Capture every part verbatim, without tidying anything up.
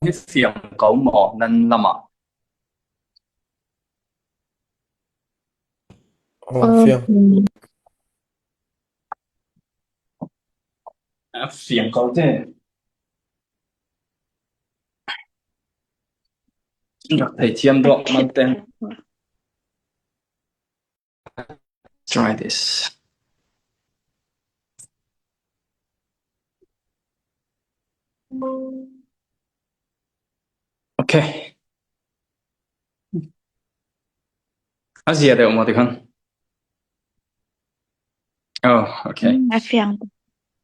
hi fiang ko maw nan lamah? Oh, fiang. Fiang ko te. Rak thei thiam dawk man te. Try this. Okay. A zia deuh maw ti khan. Oh, okay. A fiang.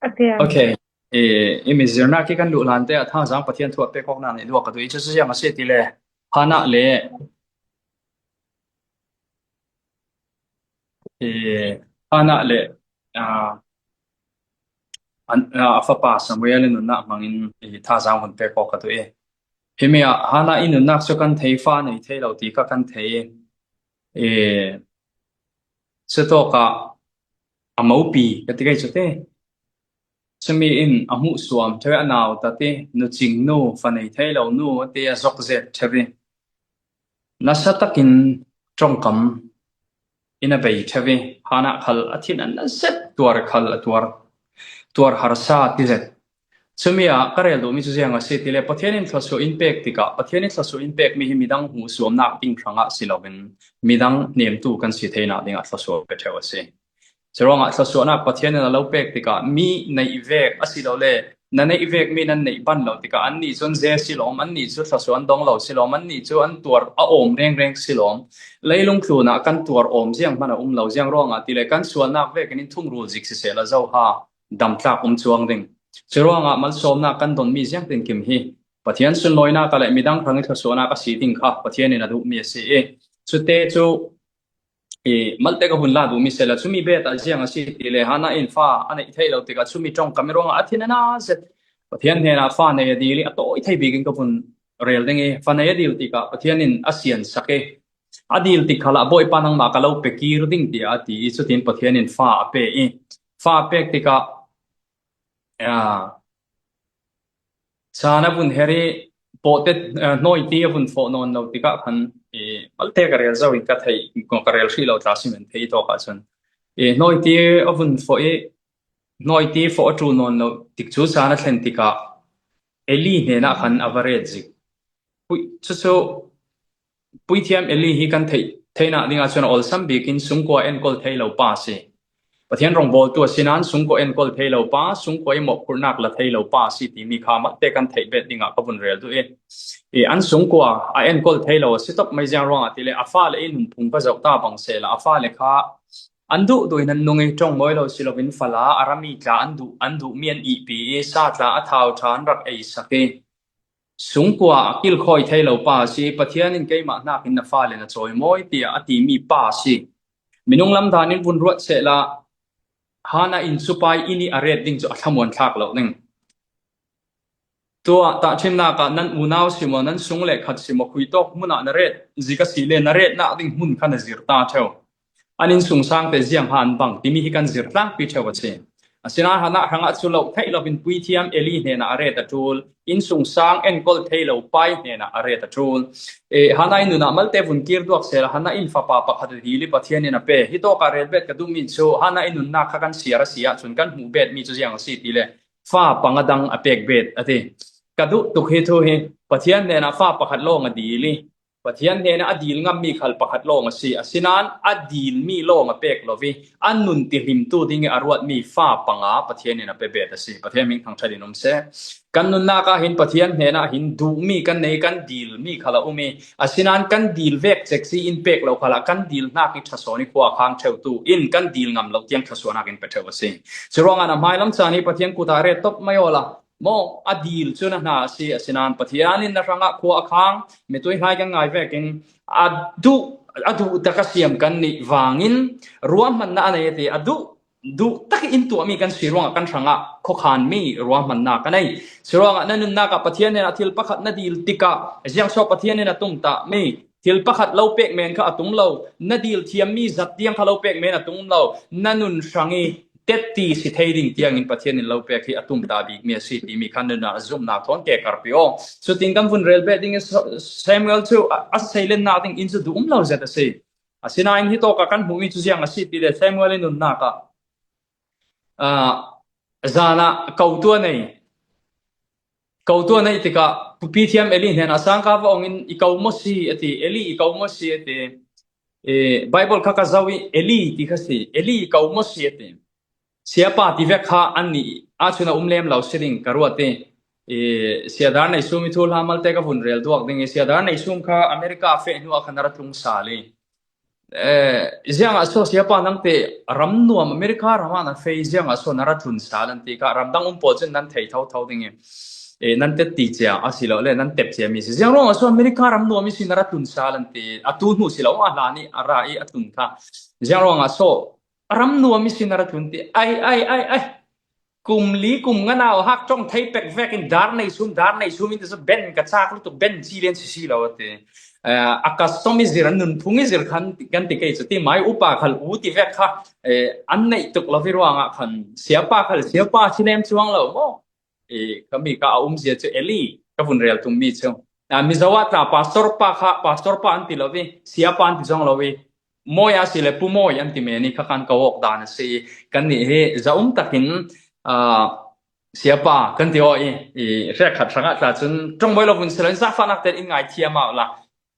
Okay. I, i mi zirna ki kan luh lan te a thazang Pathian thu a pek awk na nei luak ka tu i chu ziang a si ti le. Hana le Hana le a fapa Samuel in nunna hmangin i thazang hun pek awk ka tu e. Himi a Hana i nunnak chu kan thei, fa nei thei lo ti ka kan thei e. Chu tawka a mopi ka ti kei chu te. Chumi in a hmuh suam theu a nau ta ti, nu ching nu, fa nei thei lo nu a ti a zok zet theu i. Nasa takin ṭawngkam in a bei theu i, Hana khal a thin a na zet tuar khal a tuar, tuar harsa ti zet. Chumi a ka rel duh mi chu ziang a si ti le, Pathian in thlasuah in pek tikah, Pathian in thlasuah in pek mi hi midang hmuh suamnak ding hrangah si loin, midang nemtu kan si theinak dingah thlasuah pe theu a si. Churuangah thlasuahnak Pathian in a lo pek tikah mi neih vek a si lo le, na neih vek mi nan neih ban lo tikah annih cu an ze si lawm, annih cu thlasuah an dong lo si lawm, annih cu an tuar a awm rengreng si lawm. Leilung tlunah kan tuar awm ziang hman a um lo ziang ruangah ti le kan sualnak vekin in thungrul zik sisehla zoha damtlak um chuang ding. Churuangah malsawmnak kan don mi ziang tinkim hi Pathian sunlawinak a le midang hrangin thlasuahnak a si ding kha Pathian in a duh mi a si i. Chute cu i, malte ka hun la duh mi sela, chumi bet ah ziang a si ti le, Hana in fa a neih thei lo tikah chumi ṭawngkam i ruangah a thin a na zet. Pathian hnenah fa nei a dil i a tawi thei bikin ka vun rel ding i, fa nei a dil tikah Pathian in a sian sak i, a dil tik khalah Bawipa nangmah ka lo pe kir ding tiah a ti i, chutin Pathian in fa a pe i, fa a pek tikah, a, chan a vun her i, pawhte, a, hnawiti a vun fawh nawn lo tikah khan i, malte ka rel zo in ka thei, ka rel hrih lo tla si men thei tawkah cun i, hnawiti a vun fawh i, hnawiti fawh a ṭul nawn lo tik cu chan a thlen tikah Eli hnenah khan a va ret zik. Pui, cucu puithiam Eli hi kan theih theihnak dingah cun a olsam bikin sungkua enkawl thei lo pa a si. Pathian rongbawltu a si nain sungkua enkawl thei lo pa, sungkua i mawhphurhnak la thei lo pa a si timi kha malte kan theih bet dingah ka vun rel duh i, i an sungkua a enkawl thei lo a si tawp mai ziang ruangah ti le a fale i nunphung ka zoh ta bang sehla a fale kha an duh duh in an nung i ṭawngmawi lo si loin fala a rami tla an duh, an duhmi an ihpi i sa tla a thau ṭha an rak ei sak i, sungkua a kilkhawi thei lo pa a si, Pathian in keimah hnakin na fale na cawimawi tiah a timi pa a si. Minung lam danin vun ruat sehla Hana in cupai in i a ret ding cu a thlamuan thlak lo ding. Tua tahṭhimnak ah nan unau si maw, nan sung le khat si maw, khuitawk hmunah na ret zik a si le na retnak ding hmun kha na zir ta ṭheu. An innsungsangte ziang ha an bang timi hi kan zir tlangpi ṭheu a si. Asinain Hana hrangah cu loh theih loin puithiam Eli hnenah a ret a ṭul, innsungsang enkawl thei lo pai hnenah a ret a ṭul. E, Hana in nunah malte vun kir duak sehla Hana in fapa pakhat a dil i Pathian in a pe. Hi tawkah rel bet ka duhmi cu Hana in nunnak kha kan siar a si ahcun kan hmuh bet mi cu ziang a si ti le fa panga dang a pek bet a ti. Ka duh tuk hi thu hi Pathian hnenah fa pakhat lawng a dil i Pathian hnenah a dil ngammi khal pakhat lawng a si. Asinain a dilmi lawng a pek lo i a nun tihlimtu ding i a ruatmi fa panga Pathian in a pe bet a si. Pathian hming thangṭhat in um seh. Kan nunnak ah hin Pathian hnenah hin duhmi kan nei, kan dilmi khal a um i, asinain kan dil vek cek si in pek lo khalah kan dil hnak i ṭha sawn i khua khang ṭheutu in kan dil ngam lo tiang ṭha suahnak in pe ṭheu a si. Curuangah na hmailam caan i Pathian kut ah ret tawp mai awla maw a dil cu na hna a si. Asinain Pathian in na hrangah khua a khang, mitui hlai kan ngai vekin a duh, a duh tak a siam kan nih vangin ruahmanna a nei a ti. A duh, duh tak in tuahmi kan si ruangah kan hrangah khuakhanmi ruahmanna ka nei. Si ruangah na nunnak ah Pathian hnenah thil pakhat na dil tikah ziangsuak Pathian in a tumtahmi thil pakhat lo pek men kha a tum lo. Na dil thiammi zat tiang kha lo pek men a tum lo. Na nun hrang i tetti si thei ding tiangin Pathian in lo pek hi a tum ta bik mi a si ti mi khan nunna a zumna thawn ke karpi aw. Chutin kan vun rel beh ding Samuel chu a, a seilen nak ding in chu duh um lo zet a si. A sinain hi tawka kan hmuh mi chu ziang a si ti le Samuel in nunnak ah, ah, zana ko tua nei. Ko tua nei tikah pupi thiam Eli hnenah sangka va ongin i ko maw si a ti, Eli i ko maw si a ti. E, Bible kha ka zo i Eli ti kha si, Eli i ko maw si a ti. Siapa ti vek kha an ni a chun a um lem lo si ding ka ruat i. E, Siadar nei sum i thu hlamalte ka vun rel duak ding i Siadar nei sum kha America a feh hnu a khan a ra tlung sal i. Eh, ziangah saw siapa nangte ram nuam America ramah na fei ziangah saw na ra tlun sal an ti kha ramdang um pawl cun nan thei tho tho ding i. Eh, nan tet ti cia a si lo le nan tep cia mi si. Ziang ruangah saw America ram nuam i si na ra tlun sal an ti a tu hnu si lo a hlan i a ra i a tlun kha. Ziang ruangah saw a ram nuam i si na ra tlun ti. Ai, ai, ai, ai. Kum li kum nga nau hak tong thei pek vek in dar nei sum, dar nei sum in tasa ben ka chak lutuk ben ci len si si lo te. Eh, a custom i zir an nun phung i zir khan kan ti kei chu ti mai upa khal u ti vek kha, eh, an nei tuk lo vi ruangah khan siapa khal siapa ci lem chuang lo maw. Eh, kami ka a um zia chu Eli ka vun rel tum mi chu. Na Mizoa ta pastor pa kha, pastor pa an ti lo vi, siapa an ti zong lo vi. Mawi a si le pu mawi an ti meni kha kan ka awk dan a si. Kan nih hi za um takin, ah, siapa kan ti aw i, i hriak khat hrangah tla cun ṭawng mawi lo vun si lo in zahfahnak ten in ngai thiam ah la.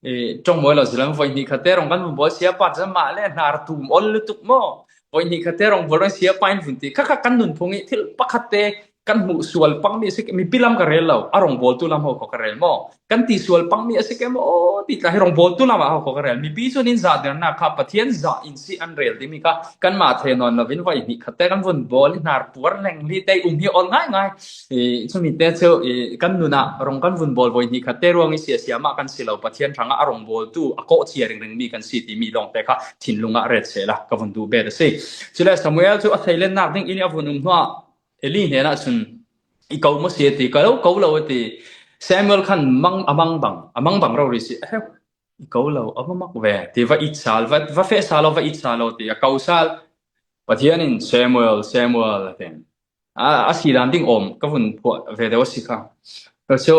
I ṭawng mawi lo si lo in voi hnih khat te rong kan vun bawl siapa cun mah le hnar tum ol lutuk maw? Voi hnih khat te rong bawl rong siapa in vun ti. Kha kha kan nun phung i thil pakhat te kan hmuh sual pang mi a si ke, mipi lam ka rel lo, a rong bawltu lam ho kho ka rel maw? Kan ti sual pang mi a si ke maw? Aw, ti tla hi rong bawltu lam a ho kho ka rel. Mipi cun in zahdernak kha Pathian zah in si an rel timi kha kanmah thei nawn lo in vai hnih khat te kan vun bawl i hnar puar leng li te um hi awl ngai ngai. I, cumi te chu, i, kan nun ah rong kan vun bawl voi hnih khat te ruang i sia sia mah kan si lo. Pathian hrangah a rong bawltu a kawh cia ringring mi kan si timi lawng te kha thinlung ah ret sehla ka vun duh bet a si. Cule Samuel cu a theilennak ding in a vun um hnuah Eli hnenah cun, "I ko maw si?" a ti. "Ka lo ko lo," a ti. Samuel khan mang, a mang bang, a mang bang rori si. "Ahem, i ko lo, a va mak ve," ti, "Va it sal, va, va feh sal aw, va it sal aw," ti. A ko sal. Pathian in, "Samuel, Samuel," a ti. A, a si dan ding awm ka vun phuah ve deuh a si kha. Ka chu,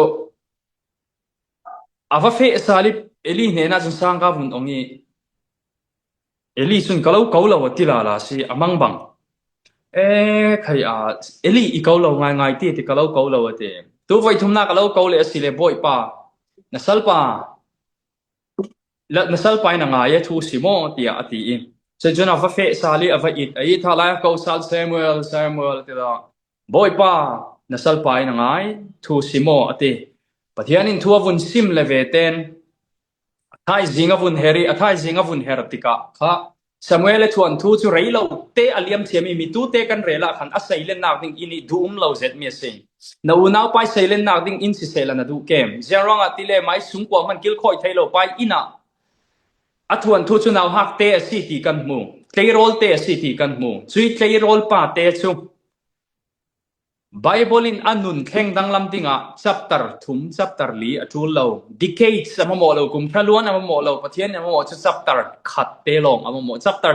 a va feh sal i Eli hnenah cun sang ka vun ong i, Eli cun, "Ka lo ko lo," a ti lala si, a mang bang. "E, khai a, Eli i ko lo ngaingai ti, ti ka lo ko lo," a ti. "Tu voi thumnak a lo ko le a si le, Bawipa, na salpa, la, na salpa in a ngai e, thu si maw?" tiah a ti i. Cun cun a va feh sal i a va it, a it hlah lai a ko sal, "Samuel, Samuel," ti lo. "Bawipa, na salpa in a ngai, thu si maw?" a ti. Pathian in thu a vun sim le ve ten, a thaizing a vun her i, a thaizing a vun her tikah kha Samuel le thuanthu cu rei lo te a liam thiam i, mitute kan rel ah khan a seilennak ding in i duh um lo zet mi a si. Na unau pai seilennak ding in si sehla na duh kem. Ziang ruangah ti le mai sung kua hman kilkhawi thei lo pai inn ah a thuanthu cu nauhak te a si ti kan hmu. Tleirawl te a si ti kan hmu. Cui tleirawl pa te cu Bible in a nun thleng danglam dingah chapter thum, chapter li a ṭul lo, decades a mamawh lo, kum thla luan a mamawh lo, Pathian in a mamawh cu chapter khat te lawng a mamawh. Chapter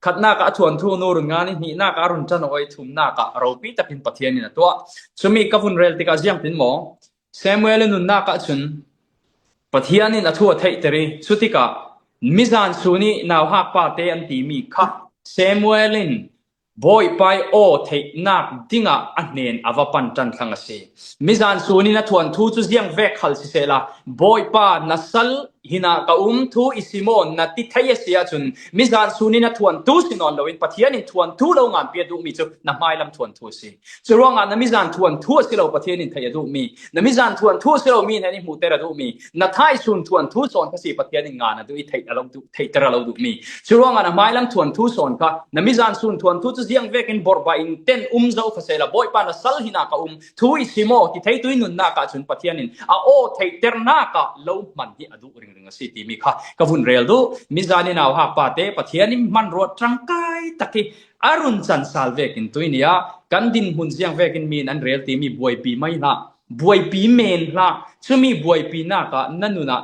khatnak ah a thuanthu nu run ngan i, hnihnak ah a run ṭan awi, thumnak ah a ropi takin Pathian in a tuah. Cumi ka vun rel tikah ziangtin maw? Samuel in nunnak ah cun Pathian in a thu a theihter i, cutikah mizan sun i nauhak pa te an timi kha Samuel in Bawipa i aw theihnak dingah a hnen a va pan ṭan thlang a si. Mizan sun in a thuanthu cu ziang vek khal sisehla, "Bawipa, na sal hinah ka um, thu i si maw?" na ti thei a si ahcun, mizan sun in a thuanthu si nawn loin Pathian in thuanthu lo nganpi a duhmi cu na hmailam thuanthu a si. Curuangah na mizan thuanthu a si lo Pathian in theih a duhmi, na mizan thuanthu a si lo mi hnen i hmuhter a duhmi, na thaisun thuanthu sawn kha si Pathian in ngan a duh i theih a lo duh, theihter a lo duhmi. Curuangah na hmailam thuanthu sawn kha, na mizan sun thuanthu cu ziang vekin borhbah in ten um zo kha sehla, "Bawipa, na sal hinah ka um, thu i si maw?" ti theitu i nunnak ah cun Pathian in a aw theihternak ah lo hman hi a duh ringring a si timi kha ka vun rel duh. Mizan i nauhak pa te Pathian in hmanruat ṭangkai tak i a run can sal vekin tuini ah kan dinhmun ziang vekin mi in an rel timi buaipi mai hlah, buaipi men hlah. Cumi buaipinak ah na nun ah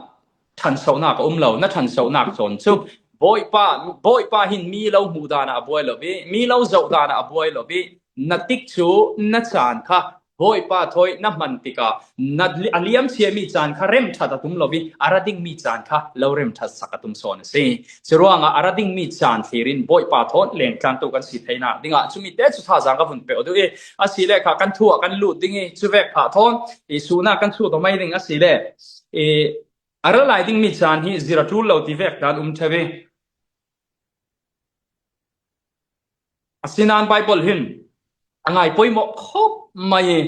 ṭhansohnak a um lo, na ṭhansohnak sawn cu Bawipa, Bawipa hin mi lo hmuh dan ah a buai lo hi, mi lo zoh dan ah a buai lo hi. Na tikcu na caan kha Bawipa thawi na hman tikah na li-, a liam ciami caan kha remṭhat a tum lo hi, a ra dingmi caan kha lo remṭhat sak a tum sawn a si. Curuangah a ra dingmi caan thlir in Bawipa thawn lengtlang tu kan si theinak dingah cumi te cu thazaang ka vun peuh duh i, a si le kha kan thu ah kan lut ding i, cuvek phah thawn i, sun ah kan sut aw mai ding a si le i, a ra lai dingmi caan hi zir a ṭul lo ti vek dan um ṭheu i. Asinain Baibal hin a ngai poimawh khawp mai i,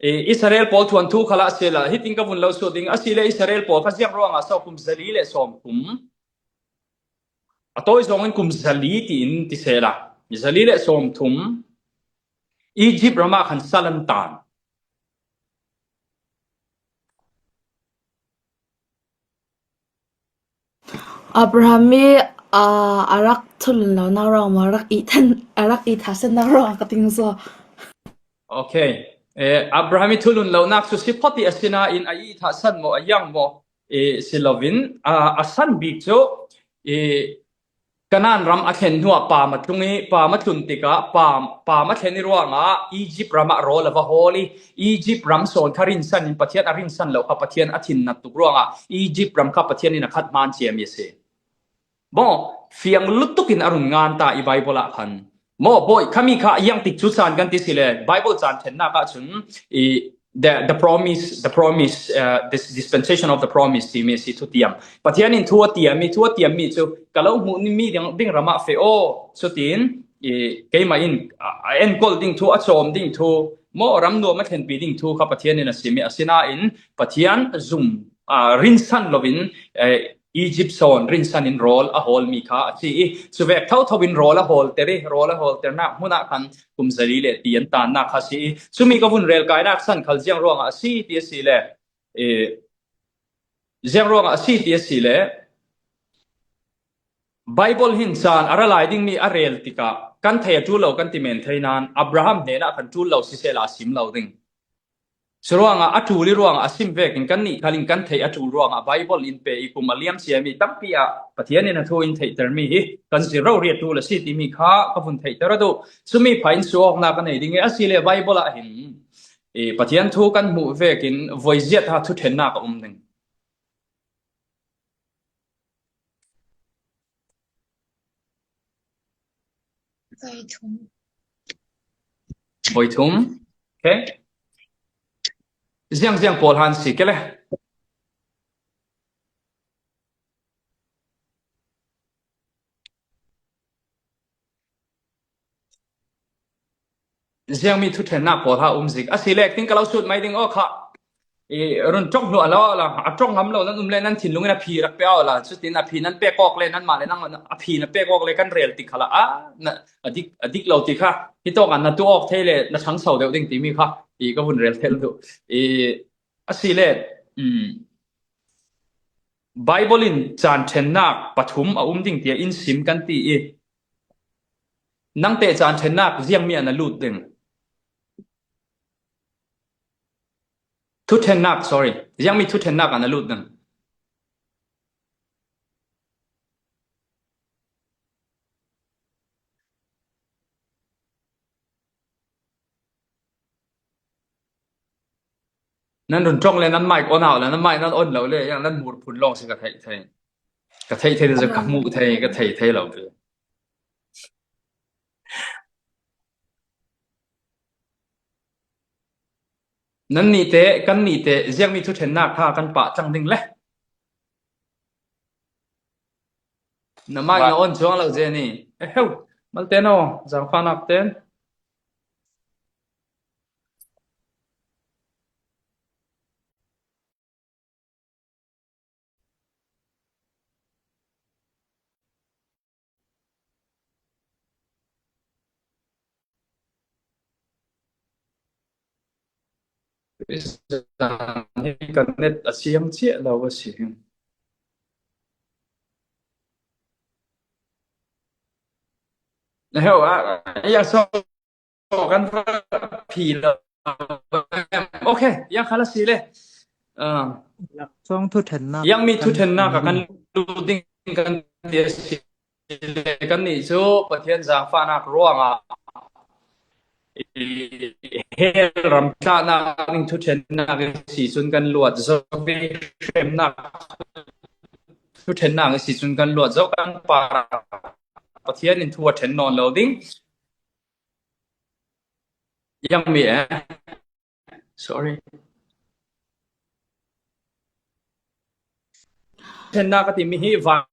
i, Israel pawl thuanthu khalah a si la, hitin ka vun lo sut ding a si le, Israel pawl kha ziang ruangah so kum zali le sawm kum, a tawi zawngin kum zali tiin ti sela, zali le sawm thum Egypt ramah khan sal an tan. Abraham i, a, a rak thulun lonak ruang maw, a rak i than, a rak i thasennak ruang ka ting zaw. Okay. Eh, Abraham i thulun lonak cu si phawt i asinain a i thahsan maw, a yang maw, eh, si loin, a, a san bik cu, eh, Kanaan ram a thlen hnuah pam a tlung i, pam a tlun tikah pam, pam a thlen i ruangah Egypt ram ah rawl a va hawl i, Egypt ram sawn kha rinsan in Pathian a rinsan lo kha Pathian a thin nat tuk ruangah Egypt ram kha Pathian in a khat hmaan ciami a si. Maw, fiang lutuk in a run ngan ta i Baibal ah khan. Maw, bawi, khami kha iang tik cu caan kan ti si le, Baibal caan ṭhennak ah cun i, the, the promise, the promise, uh, this dispensation of the promise timi a si, thutiam. Pathian in thu a tiammi, thu a tiammi cu ka lo hmuh mi ding, ding ramah feh aw, cutin i, keimah in, a, a enkawl ding thu, a cawm ding thu, maw ram nuam a thlenpi ding thu kha Pathian in a simmi asinain Pathian zum, a, rinsan loin, eh, Egypt sawn rinsan in rawl a hawlmi kha a si i, cuvek thotho in rawl a hawlter i, rawl a hawlternak hmun ah khan kum zali le ti an tannak kha a si i, cumi ka vun rel kainak san khal ziang ruangah a si ti a si le, eh, ziang ruangah a si ti a si le, Baibal hin caan a ra lai dingmi a rel tikah kan thei a ṭul lo kan ti men thei nain Abraham hnenah khan ṭul lo sisehla a sim lo ding. Curuangah a ṭul i ruangah a sim vekin kannih khal in kan theih a ṭul ruangah Baibal in pe i kum a liam ciami tampi ah Pathian in a thu in theihtermi hi kan zir rori a ṭul a si timi kha ka vun theihter a duh. Cumi pha in suawknak ka nei ding i a si le Baibal ah hin i Pathian thu kan hmuh vekin voi ziat ha thuṭhennak a um ding. Voi thum. Voi thum. Okay. Ziang ziang pawl han si ke le. Ziangmi thuṭhennak pawl ha um zik. A si lek ding ka lo sut mai ding aw kha. I run ṭong hnu a lo la, a ṭong ngam lo nan um le nan thinlung in a phi rak pe aw la. Cutin a phi nan pek awk le nanmah le nang a phi na pek awk le kan rel tik kha la. A, na, a dik, a dik lo ti kha. Hi tawk an na tu awk thei le na ṭhangso deuh ding timi kha. I ka vun rel thel duh. I a si le, um, Baibal in caan ṭhennak pathum a um ding tiah in sim kan ti i, nangteh caan ṭhennak ziangmi an a lut ding? Thuṭhennak, sorry, ziangmi thuṭhennak an a lut ding? Nan run ṭong le nan mic on au le, nan mic nan on lo le, yang nan mur phun lawng si ka theih thei. Ka theih thei le, ka hmuh thei, ka thei thei lo. Nan nih te, kan nih te, ziangmi thuṭhennak kha kan pah cang ding le. Na mic na on cuang lo, Jenny. Eh, heu, malte no, zangfahnak ten. Kan net a siang chiah lo a si. Na heu a, ya so kan phi lo. Okay, yang khala si le. Ah. Laksawng thuṭhennak. Yang mi kan thuṭhennak a kan lut ding. kan ti a si le, kannih cu Pathian zaangfahnak ruangah i hell ram tlahnak ding thuṭhennak i si cun kan luat zo i hremnak thuṭhennak i si cun kan luat zo kan par Pathian in thu a ṭhen nawn lo ding. Yang mi eh. Sorry. Ṭhennak a timi hi van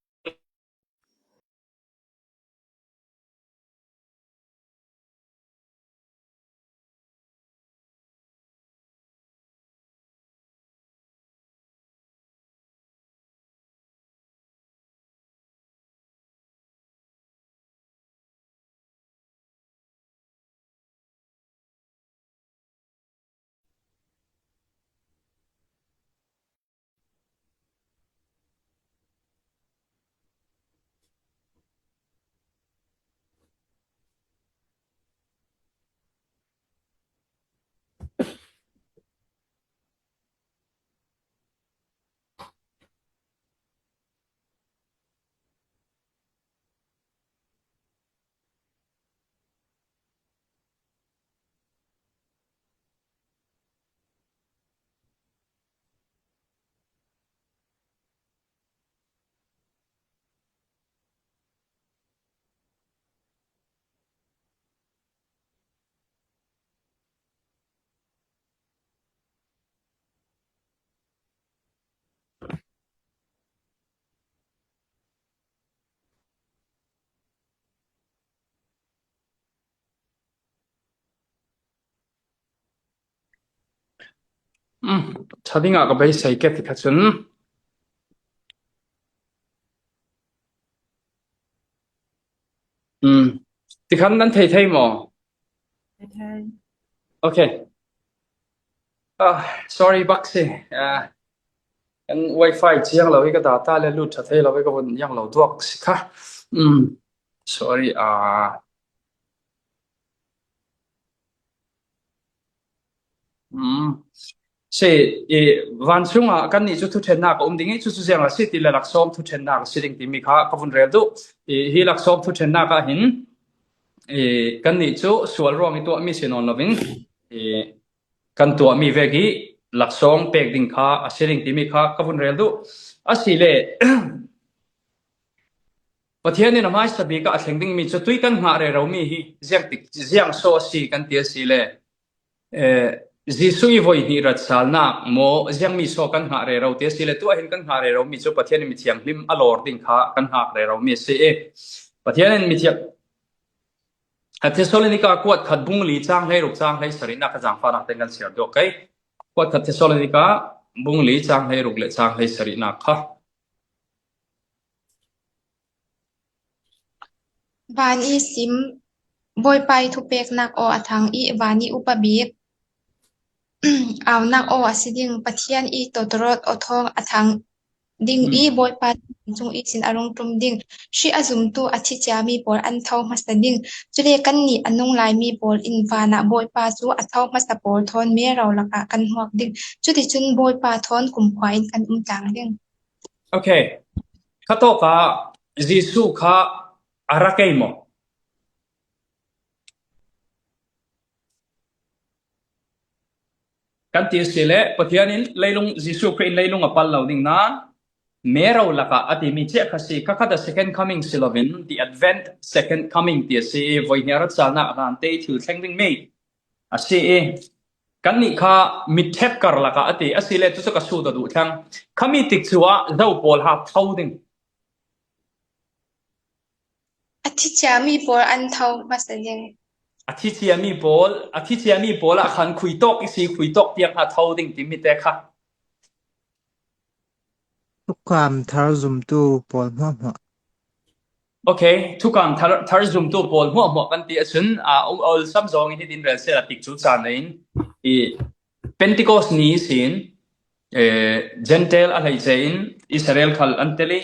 Ṭha dingah ka beisei ke tikha cun. Tikhan nan thei thei maw? Thei thei. Okay. Ah, sorry, bak si. Ah, kan wifi ciang lo i ka data le lut ṭha thei lo i ka vun yang lo tuak si kha. Sorry. Ah. Si, i, vancung ah kannih cu thuṭhennak a um ding i cucu ziang a si ti le laksawng thuṭhennak a si ding timi kha ka vun rel duh. I, hi laksawng thuṭhennak ah hin i, kannih cu sual ruang i tuahmi si nawn lovin i, kan tuahmi vek i laksawng pek ding kha a si ding timi kha ka vun rel duh. A si le Pathian in a hmaisa bik ah a thleng dingmi cu tui kan hngah reromi hi ziang tik, ziang so a si kan ti a si le, eh, Jesuh i voi hnih ratsalnak maw ziangmi so kan hngah rero ti a si le, tu ah hin kan hngah reromi cu Pathian in mithianghlim a lawr ding kha kan hngak reromi a si i Pathian in mithiang a Thessalonika kuat khat bung li cang hlei ruk cang hlei sarihnak ka zaangfahnak tein kan siar duak kei. Kuat khat Thessalonika bung li cang hlei ruk le cang hlei sarihnak kha. Van i sim, Bawipa i thupeknak aw a thang i van i upa bik aunak aw a si ding, Pathian i tawtawrawt aw thawng a thang ding i Bawipa cung ihsin a rung ṭum ding. Hri a zumtu a thi ciami pawl an tho hmasa ding. Cule kannih a nung laimi pawl in vanah Bawipa cu a tho hmasa pawl thawn mero lakah kan hmuak ding. Cuticun Bawipa thawn kumkhua in kan um tlang ding. Okay. Khatawkah Jesuh kha a rak ei maw? Kan ti a si le, Pathian in leilung, Jesuh Khrih in leilung a pal lo ding nain, mero lakah a timi cia kha si, kha kha the second coming si lovin, the advent second coming ti a si i, voi hnih a ratsalnak a hlan te i thil thleng dingmi a si i, kannih kha mitthep kar lakah a ti a si le, cucu ka sut a duh thlang. Khami tik cu ah zo pawl ha tho ding. A thi ciami pawl an tho hmasa ding. A thi ciami pawl, a thi ciami pawl ah khan khuitawk i si, khuitawk tiang ha tho ding timi te kha. Thukam thar zumtu pawl hmuahhmuah. Okay, thukam thar, thar zumtu pawl hmuahhmuah kan ti ahcun, a, um, olsam zong in hitin rel sehla tik cu caan in i Pentecost ni ihsin, eh, Gentile a hleice in Israel khal an tel i,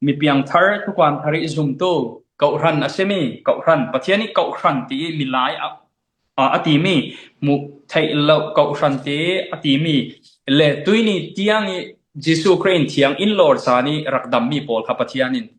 mipiang thar, thukam thar i zumtu, kawhhran a simi, kawhhran, Pathian i kawhhran ti i milai a, a, a timi, hmuh theih lo kawhhran ti a timi, le tuini tiang i Jesuh Khrih in thiang in lawr caan i rak dammi pawl kha Pathian in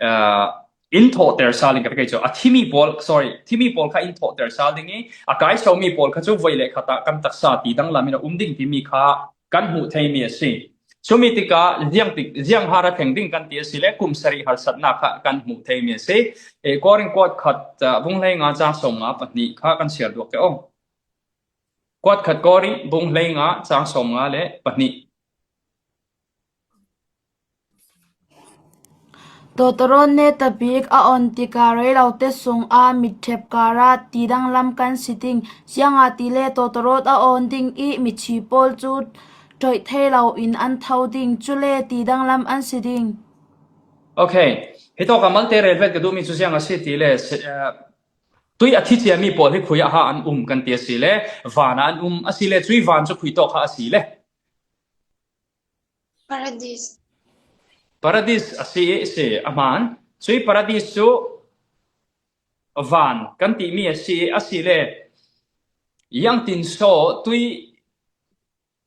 ah, in thawhter sal ding ka ti kei chu. A thi mi pawl, sorry, thi mi pawl kha in thawhter sal ding i, a kaiso mi pawl kha chu voi le khat ah kan taksa ti danglam in a um ding ti mi kha kan hmuh thei mi a si. Chumi tikah ziang tik, ziang har a thleng ding kan ti a si le, kum sarih harsatna kha kan hmuh thei mi a si. Eh, Korin kuat khat, ah, bung hleinga chang sawmnga pahnih kha kan siar duak ke aw. Kuat khat Korin bung hleinga chang sawmnga le pahnih. Tawtawrawt netabik a awn tika reilote sunga mitthep kara tidanglam kan si ding. Ziangahtile tawtawrawt a awn ding i mithi pawl cu ṭhoih thei lo in an tho ding, cule tidanglam an si ding. Okay. Hitawk a malte relvet ka duhmi cu ziang a si tile, se-, eh, tui a thi ciami pawl hi khui ah ha an um kan ti a si le, van ah an um a si le, cui van cu khui tawk kha a si le. Paradis. Paradis a si i si a hmaan. Cui Paradis cu van kan timi a si, a si le, iangtin saw tui,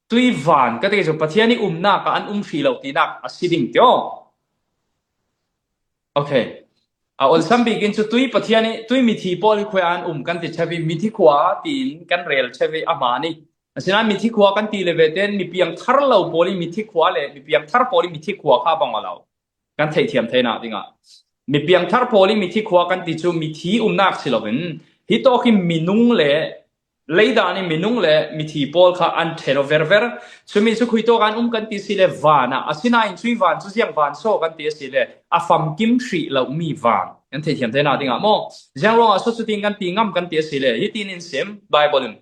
tui van ka ti cu Pathian i umnak ah an um hrih lo tinak a si ding tio. Okay. A olsam bikin cu tui Pathian i, tui mithi pawl hi khuai an um kan ti ṭheu i, mithi khua tiin kan rel ṭheu i a hmaan i. Asinain mithi khua kan ti le ve ten, mi piangthar lo pawl i mithi khua le mi piangthar pawl i mithi khua kha bang a lo kan theihthiam theinak dingah, mi piangthar pawl i mithi khua kan ti cu mithi umnak si loin, hitawk i minung le, leidan i minung le mithi pawl kha an ṭhen aw verver. Cumi cu khui tawk an um kan ti si le van ah, asinain cui van cu ziang van saw kan ti a si le, a famkim hrih lomi van kan theihthiam theinak dingah maw? Ziang ruangah saw cutin kan ti ngam kan ti a si le, hitin in sim, Bible in.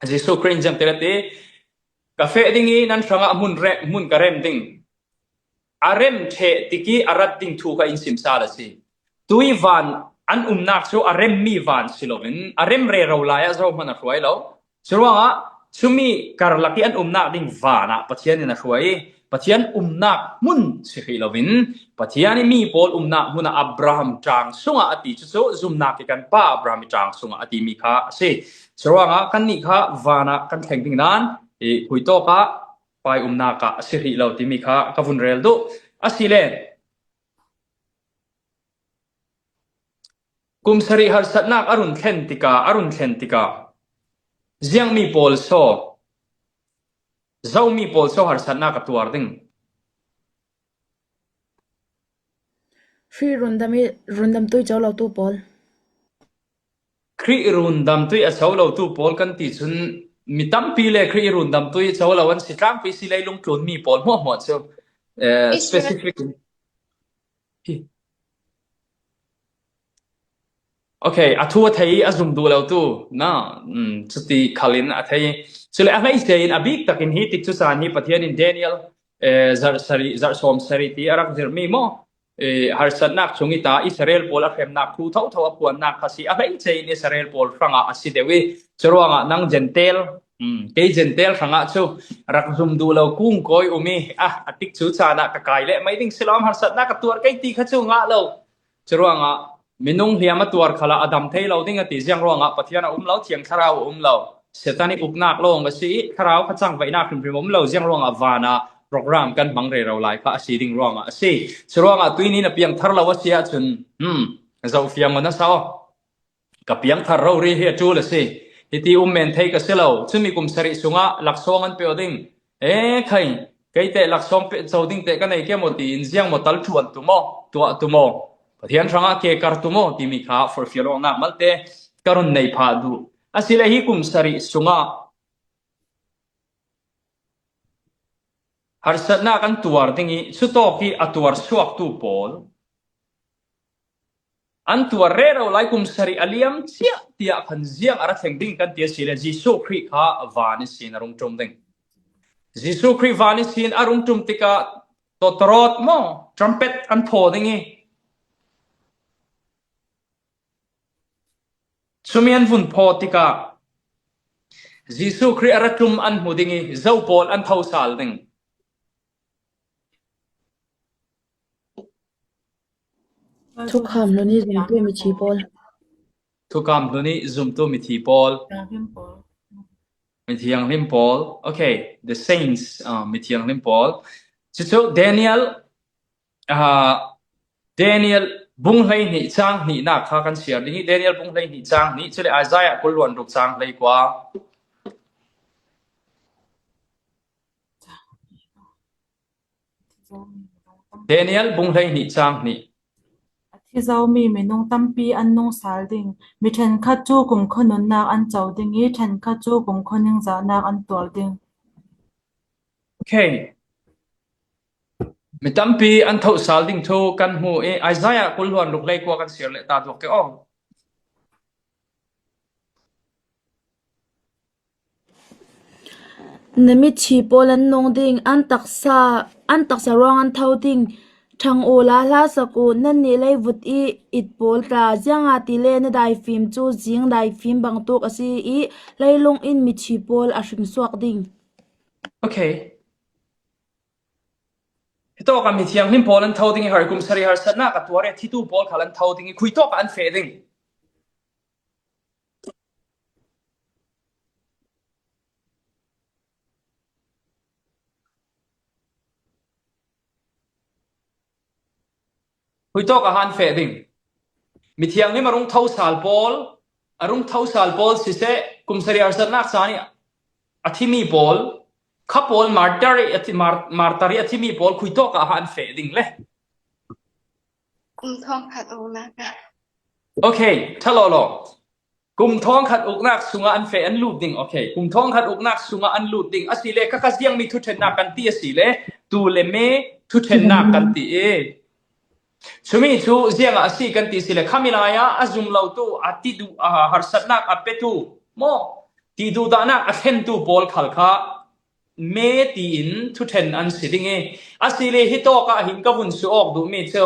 Jesuh Khrih in ziang ti le ti, ka feh ding i nan hrangah hmun rem, hmun ka rem ding. A rem ṭheh tik i a rat ding thu kha in sim sal a si. Tui van an umnak cu a remmi van si loin, a rem rero lai ah zohman a hruai lo. Curuangah cumi karlak i an umnak ding van ah Pathian in a hruai i, Pathian umnak hmun si hrih loin, Pathian i mi pawl umnak hmun ah Abraham ṭaang sungah a ti cucu zumnak i kan pa Abraham i ṭaang sungah a timi kha a si. Curuangah kannih kha van ah kan thleng ding nan i khui tawk ah pai umnak ah a si hrih lo timi kha ka vun rel duh. A si le, kum sarih harsatnak a run thlen tikah, a run thlen tikah, ziangmi pawl saw, zomi pawl saw harsatnak a tuar ding? Khrih rundam i, rundamtui co lo tu pawl. Khrih rundamtui a co lo tu pawl kan ti cun, mi tampi le Khrih rundamtui co lo an si, tlangpi si leilung tlunmi pawl hmuahhmuah cu, eh, Israel. Specific. Hi. Okay, a thu a thei, a zum duh lo tu na, mm, cuti khal in a thei. Cule a hleice in a bik takin hi tik cu caan hi Pathian in Daniel, eh, zarh sarih, zarh sawm sarih ti a rak zirhmi maw? Eh, harsatnak chung i ta Israel pawl a hremnak thu thotho a phuannak kha si. A hleice in Israel pawl hrangah a si deuh i, curuangah nang Gentile, mm, kei Gentile hrangah cu rak zum duh lo kungkawi um i, ah, a tik cu caan ah ka kai leh mai ding si lo, am harsatnak ka tuar kei ti kha cu ngah lo. Curuangah minung hliam a tuar khalah a dam thei lo ding a ti, ziang ruangah Pathian a um lo, Thiang Thlarau a um lo. Satan i uknak lawng a si i, Thlarau kha cangvaihnak hrimhrim a um lo, ziang ruangah van ah program kan hmang rero lai kha a si ding ruangah a si. Curuangah tuihni na piangthar lo a si ahcun, hmm, zohfiang maw na sa aw? Ka piangthar rori hi a ṭul a si. Hiti um men thei ka si lo. Cumi kum sarih sungah laksawng an pe aw ding. E khai, kei teh laksawng pe co ding teh ka nei ke maw tiin ziang maw tal ṭhu an tu maw, tuah tu maw, Pathian hrangah ke kar tu maw timi kha forhfial awknak malte ka run nei phah duh. A si le hi kum sarih sungah harsatnak an tuar ding i, cutawk i a tuar suaktu pawl an tuar rero lai kum sarih a liam ciah tiah khan ziang a ra thleng ding kan ti a si le, Jesuh Khrih kha van ihsin a rung ṭum ding. Jesuh Khrih van ihsin a rung ṭum tikah tawtawrawt maw, trumpet an thaw ding i, cumi an vun phaw tikah Jesuh Khrih a ra tlum an hmu ding i, zo pawl an tho sal ding. Thukham hlun i zumtu mithi pawl. Thukham hlun i zumtu mithi pawl. Mithianghlim pawl. Okay, the saints, uh, mithianghlim pawl. Cucu Daniel, uh, Daniel bung hleihnih chang hnihnak kha kan siar ding i, Daniel bung hleihnih chang hnih, cule Isaiah kul hluan ruk chang hleikua. Daniel bung hleihnih chang hnih. A thi zomi minung tampi an nung sal ding. Mi ṭhenkhat cu kumkhua nunnak an co ding i, ṭhenkhat cu kumkhua ningzahnak an tuar ding. Okay. Mi tampi an tho sal ding thu kan hmu i, Isaiah kul hluan ruk hleikua kan siar le ta duak ke aw. Na mitthi pawl an nung ding, an taksa, an taksa ruang an tho ding. Ṭhang u la, hla sak u, nannih leivut i it pawl tla, ziangahtile na daifim cu zing daifim bangtuk a si i, leilung in mitthi pawl a hringsuak ding. Okay. Hitawk a mithianghlim pawl an tho ding i, harkum sari harsatnak a tuar i, thitu pawl khal an tho ding i, khuitawk ah an feh ding? Khuitawk ah an feh ding? Mithianghlim a rung tho sal pawl, a rung tho sal pawl siseh, kum sari harsatnak caan i a thimi pawl, kha pawl martyr i a thi, mar, martyr i a thimi pawl khuitawk ah an feh ding le? Kum thawngkhat uknak. Okay, ṭha lawlaw. Kum thawngkhat uknak sungah an feh, an lut ding. Okay, kum thawngkhat uknak sungah an lut ding. Asile kha kha ziangmi thuṭhennak kan ti asile, tu le me thuṭhennak kan ti i, chumi cu ziangah a si kan ti asile, kha milai ah a zum lo tu a ti duh, a harsatnak a petu maw, ti duhdahnak a thlentu pawl khal kha me tiin thuṭhen an si ding i, asile hitawk ah hin ka vun suak awk duhmi cu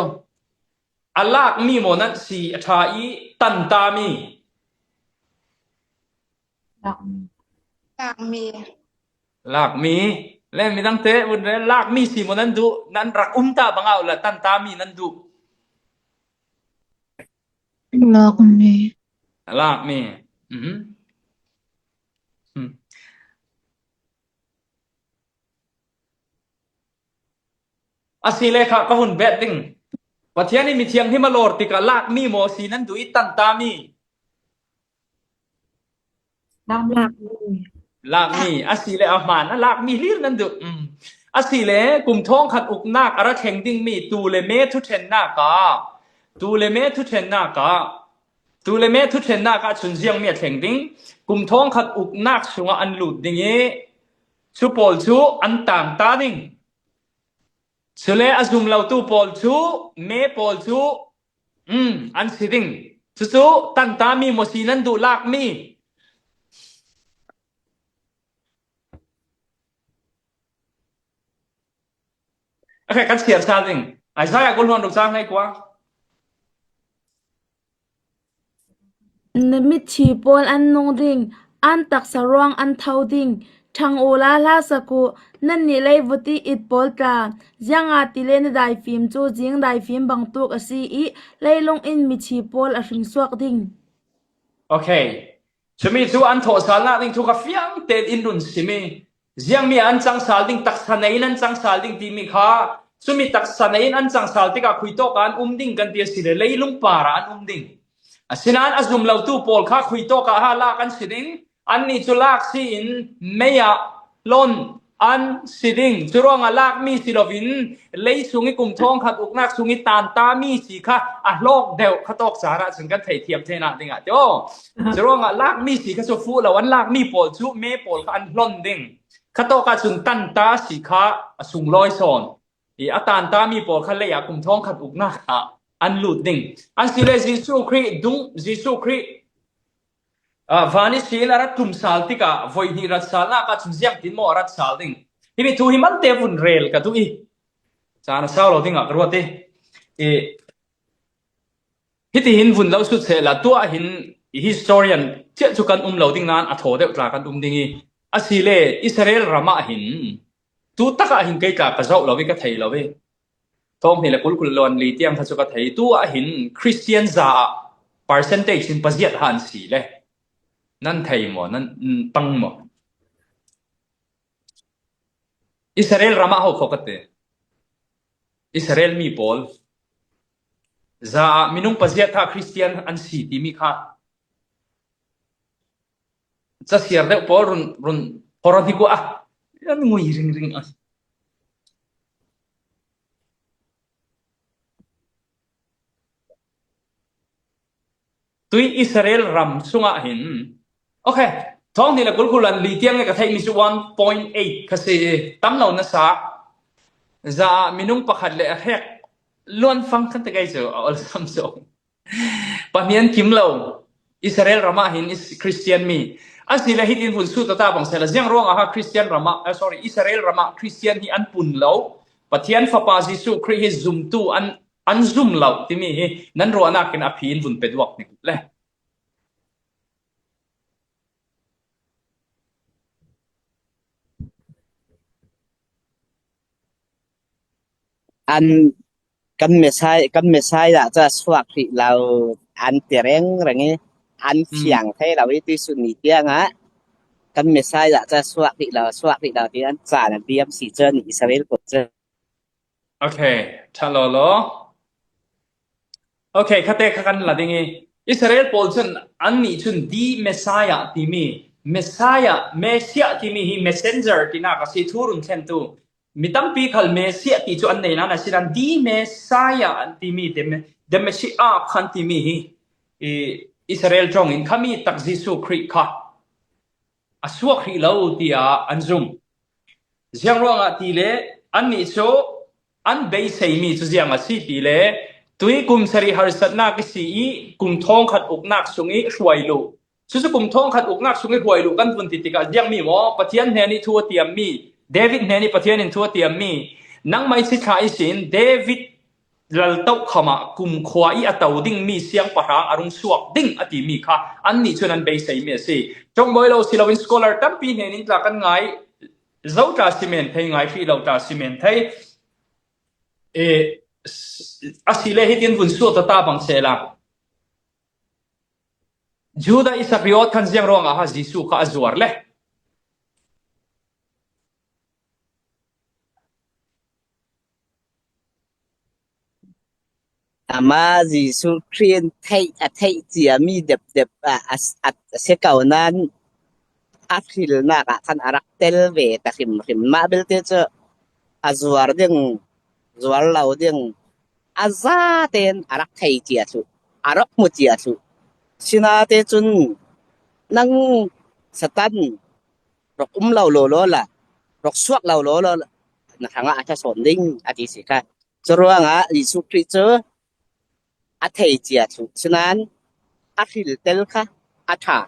a lakmi maw nan si a ṭha i tantami? Lakmi. Lakmi. Lakmi. Le midangte vun rel, lakmi si maw nan duh, nan rak um ta bang ah uh la, tantami nan duh? Lakmi. Lakmi. Mhm. Hmm. Asile kha ka vun bet ding. Pathian i mithianghlim a lawr tikah lakmi maw si nan duh i tantami? Lakmi. Lakmi. Asile a hmaan a lakmi hlir nan duh. Mm. Asile kum thawngkhat uknak a ra thleng dingmi tu le me thuṭhennak ah, tu le me thuṭhennak ah, tu le me thuṭhennak ah cun ziangmi a thleng ding? Kum thawngkhat uknak sungah an lut ding i, cu pawl cu an tanta ding. Cule a zum lotu pawl cu, me pawl cu, um, an si ding. Cucu tantami maw si nan duh, lakmi? Okay, kan siar sal ding. Isaiah kul hluan ruk cang hleikua. Na mitthi pawl an nung ding, an taksa ruang an tho ding. Ṭhang u la, hla sak u, nannih leivut i it pawl tla, ziangahtile na daifim cu zing daifim bangtuk a si i, leilung in mitthi pawl a hringsuak ding. Okay. Cumi cu an thawhsalnak ding thu kha fiang tein in run sim i, ziangmi ah an cangsal ding, taksa nei in an cangsal ding timi kha, cumi taksa nei in an cangsal tikah khuitawk ah an um ding kan ti asile, leilung par ah an um ding. Asinain a zum lotu pawl kha khuitawk ah ha lak an si ding, annih cu lak si in mei ah hlon an si ding. Curuangah lakmi si loin lei sung i kum thawngkhat uknak sung i tantami si kha a hlawk deuh kha tawk caan ah cun kan theithiam theinak dingah tio. Curuangah lakmi si kha cu fuh lo, an lakmi pawl cu me pawl kha an hlon ding. Kha tawk ah cun tanta si kha a sunglawi sawn i, a tantami pawl kha lei ah kum thawngkhat uknak ah an lut ding. An si le Jesuh Khrih dung, Jesuh Khrih, ah, van ihsin a rat ṭum sal tikah voihnih rat salnak ah cun ziangtin maw a rat sal ding? Himi thu hi malte vun rel ka duh i, caan a sau lo dingah ka ruat i, i, hitihin vun lo sut sehla, tuah hin historian ciah cu kan um lo ding nain a thaw deuh tla kan um ding i, asile Israel ram ah hin tu takah hin kei tla ka zoh lo i ka thei lo i, thawng hnih le kul kul luan li tiang kha cu ka thei. Tu ah hin Christian za ah percentage in paziat han si le nan thei maw, nan, mm, pang maw? Israel ram ah ho kho ka ti. Israel mi pawl. Za ah minung paziat kha Christian an si timi kha. Casiar deuh pawl run, run, horon hi kua a. An ngui ringring a. Tui Israel ram sungah hin. Okay, thawng ni le kulkulan li tiang le ka theih mi cu one point eight ka si, tam lo na sa. Za ah minung pakhat le a hek luan fang kan te kai cu a olsam zong. Pahnian kim lo. Israel ramah hin is Christian mi. A si le hitin vun sut ta bang sela ziang ruang aha Christian ramah, eh, sorry, Israel ramah Christian hi an pun lo. Pathian Fapa Jesuh Khrih hi zumtu an, an zum lo timi hi nan ruahnak in a phi in vun pe duak ni le. An kan Messiah, kan Messiah cu a suak hrih lo an ti rengreng i an fiang thei lo i tuisun ni tiangah kan Messiah cu a suak hrih lo, suak hrih lo ti an caan an biam si cun Israel pawl cu. Okay, ṭha lawlaw. Okay, khate kha kan la ding i Israel pawl cun annih cun the Messiah timi, Messiah, Messiah timi hi messenger tinak a si, thu run thlentu. Mi tampi khal Messiah ti cu an nei nain a si dan, the Messiah an timi, the Me-, the Messiah khan timi hi i Israel ṭawng in khami tak Jesuh Khrih kha a suak hrih lo tiah an zum. Ziang ruangah ti le annih cu an beiseimi cu ziang a si ti le tui kum sarih harsatnak i si i kum thawngkhat uknak sung i hruai luh. Cucu kum thawngkhat uknak sung i hruai luh kan vun ti tikah ziangmi maw? Pathian hnen i thu a tiammi, David hnen i Pathian in thu a tiammi, nangmah i si thla ihsin David lal tohkham ah kumkhua i a to dingmi siangpahrang a rung suak ding a timi kha annih cun an beiseimi a si. Ṭawngbawi lo si loin scholar tampi hnen in tla kan ngai zo tla si men thei, ngai hrih lo tla si men thei. Eh, a si le hitin vun suak ta bang sehla. Judah Iskariot khan ziang ruangah ha Jesuh kha a zuar le. Ama Jesuh Khrih in theih, a theih ciami depdep a, a, a, a si ko nain a hrilnak ah khan a rak tel ve ta hrimhrim. Mah belte cu a zuar ding, zuar lo ding, a zatein a rak thei cia thluh, a rak hmu cia thluh. Sinate cun nang Satan rak um lo lawlaw la, rak suak lo lawlaw la, na hrangah a ṭha sawn ding a ti si kha. Curuangah Jesuh Khrih cu a thei cia thluh. Sinain a hril tel kha a ṭha.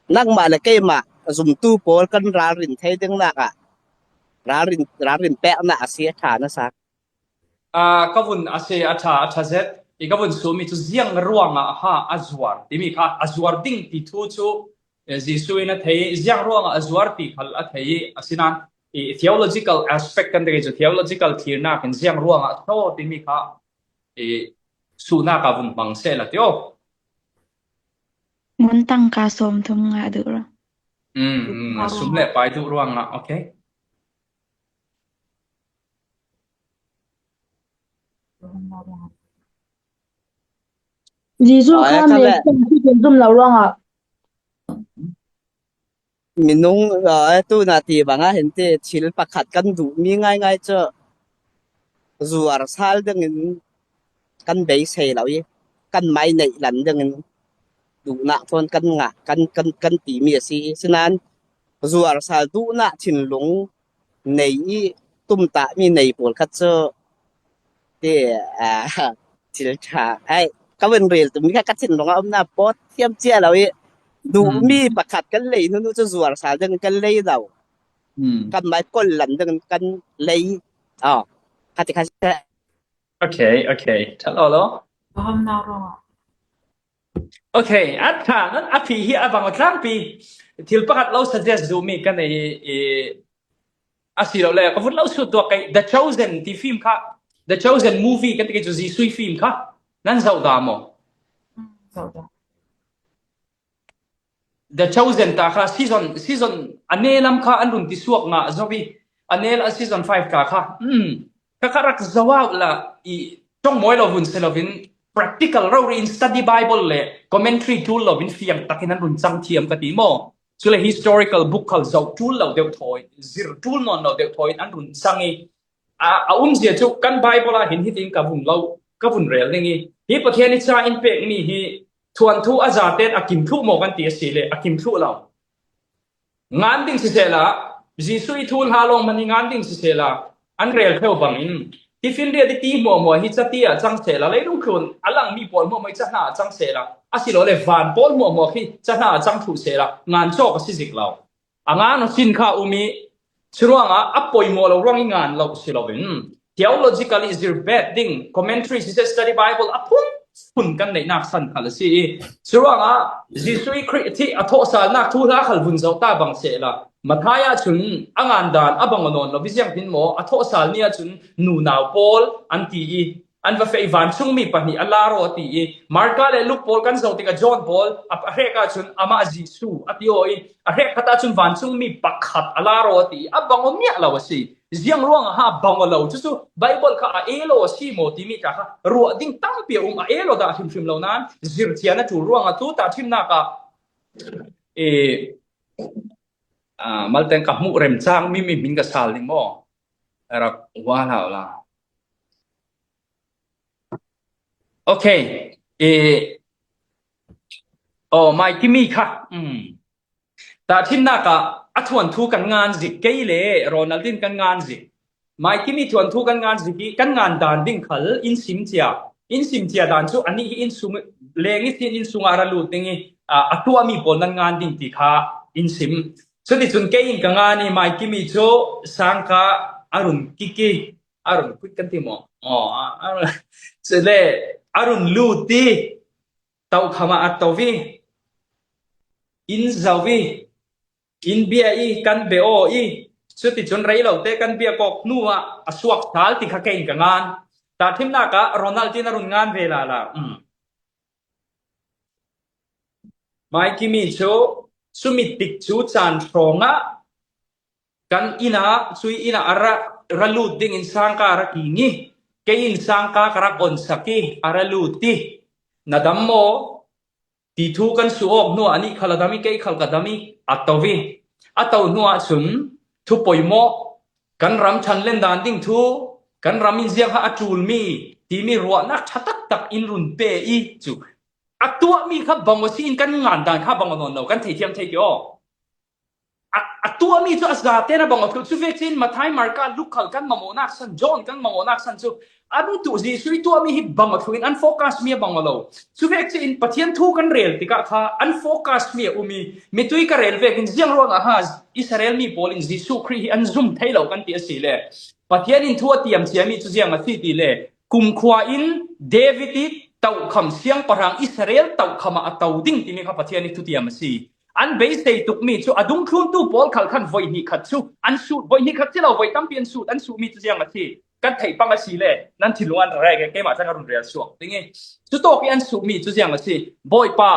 Nangmah le keimah zumtu pawl kan ralrin thei dingnak ah ralrin, ralrin peknak a si a ṭha nasa. Aa, ka vun a si a ṭha, a ṭha zet. I ka vun sumi cu ziang ruangah ha a zuar timi kha a zuar ding ti thu cu, eh, Jesuh in a thei, ziang ruangah a zuar ti khal a thei i, asinain i theological aspect kan ti cu theological thlirnak in ziang ruangah thaw timi kha i suhnak a vun hmang seh la tio. Ngun tangka sawm thum ngah duh ro. Mm, mm, sum le pai duh ruangah, okay. Jesuh kha me zum lo ruangah. Minung, eh, tu na ti bangah hin ti thil pakhat kan duhmi ngaingai cu zuar sal dingin kan beisei lo i kan mai neih lan dingin duhnak thawn kan ngah, kan, kan, kan timi a si. Sinain zuar sal duhnak thinlung nei i tumtahmi nei pawl khat cu ti, aa, thil ṭha. Ai, ka vun rel tum mi kha ka thinlung a umnak pawt thiam cia lo i duhmi pakhat kan lei hnu cu zuar sal ding kan lei lo. Kan mai kol lan ding kan lei. Aw, kha ti kha. Okay, okay. Ṭha lo lo. Okay, a ṭha nan a phi hi a bang tlangpi. Thil pakhat lo suggest duhmi kan ei i, a si lo le ka vun lo sut tuak kei The Chosen ti film kha. The Chosen movie kan ti kei cu Jesuh film kha. Nan zoh dah maw? Zoh dah. The Chosen ta kha season, season a ne lam kha an run ti suak ngah zo i a ne la season five ta kha. Hmm. Ka kha rak zoh out la i ṭawng mawi lovin si lovin, practical rori in study Bible le commentary ṭul lovin fiang takin an run chang thiam ka ti maw. Chule historical book khal zoh ṭul lo deuh thawi, zir ṭul nawn lo deuh thawi in an run chang i, a, a umzia chu kan Bible ah hin hitin ka vun lo, ka vun rel ding i, hi Pathian i cha in pek mi hi thuanthu a zaten a kim thluh maw kan ti a si le, a kim thluh lo. Ngan ding sisela, Jesu i thu hla lawng man hi ngan ding sisela, an rel theu bangin, tiffin riat i ti hmuahmua hi chatia chang sela, leilung thlun a lang mi pawl hmuahmua hi chahna chang sela, a si lo le van pawl hmuahmua hi chahna chang thluh sela, ngan chawk a si zik lo. A ngan a sin kha um i, churuanga a poimawh lo ruang i ngan lo si lovin, theologically zir bet ding, commentary sise, study Bible a phun phun kan neihnak san khal a si i, churuanga Jesu i Khrih thih a thawhsalnak thu hla khal vun zoh ta bang sela, Matthai ah chun a ngan dan a bang a nawn lo, viziang hin maw, a thawhsal ni ah chun nunau pawl an ti i, an va fei vancung mi pahnih a la raw a ti i, Marka le Luk pawl kan zoh tikah John pawl a, a hrek ah chun amah Jesu a ti aw i, a hrek khat ah chun vancung mi pakhat a la raw a ti i, a bang aw miah lo a si. Ziang ruang aha bang aw lo chu chu Bible kha a e lo a si maw timi ta kha ruah ding tampi a um, a e lo dah hrimhrim lo nan zir chian a ṭul ruang a tu tahṭhimnak ah, e, a, malteng ka hmuh remchang mi, mi min ka sal ding maw? A rak hua hlau la. Okay. E, oh, Mai Kimi kha. Hmm. Tahṭhimnak ah a thuanthu kan ngan zik, kei le Ronald in kan ngan zik. Mai Kimi thuanthu kan ngan zik i, kan ngan dan ding khal in sim cia. In sim cia dan chu anih hi in sung, leng i sin in sungah ra lut ding i, a, a tuahmi pawl nan ngan ding ti kha in sim. Chuti chun kei in ka ngan i, Mai Kimi chu sangka a run kik i, a run kik kan ti maw? Aw, a, a run, chule a run lut i, tohkham ah a to i, in zo i, in bia i, kan be aw i, chuti chun rei lo te kan bia kawk hnu ah a suak sal ti kha kei in ka ngan. Tahṭhimnak ah Ronald in a run ngan ve lala. Um. Mai Kimi chu, chumi tik chu chan hrawngah kan inn ah, cui inn ah a ra, ra lut dingin sangka a ra king i, kei in sangka ka rak onsak i, a ra lut i, na dam maw? Ti thu kan suh awk hnuah anih khal a dam i, kei khal ka dam i, a to i. A to hnuah chun, thu poimawh, kan ram ṭhanlen dan ding thu, kan ram in ziang kha a ṭul mi, timi ruahnak ṭha taktak in run pe i cu. A tuahmi kha bang aw si in kan ngan dan kha bang aw nawn lo, kan theithiam thei ti aw. A, a tuahmi cu a zaten a bang aw thluh. Cu vek cin Matthai, Marka, Luk khal kan mamawhnak san, John kan mamawhnak san cu a rutu Jesu i tuahmi hi bang aw thluh in an focus mi a bang aw lo. Cu vek cin Pathian thu kan rel tikah kha an focus mi a um i, mitui ka rel vekin ziang ruangah ha Israel mi pawl in Jesu Khrih hi an zum thei lo kan ti a si le, Pathian in thu a tiam ciami cu ziang a si ti le, kumkhua in David i tohkham siangpahrang Israel tohkham ah a to ding timi kha Pathian i thutiam a si. An beisei tukmi cu a dungthluntu pawl khal khan voi hnih khat cu an sut, voi hnih khat si lo, voi tampi an sut, an suhmi cu ziang a si. Kan theih pang a si le, nan thinlung an rek e, keimah cang a run rel suak ding i. Cu tawk i an suhmi cu ziang a si. Bawipa,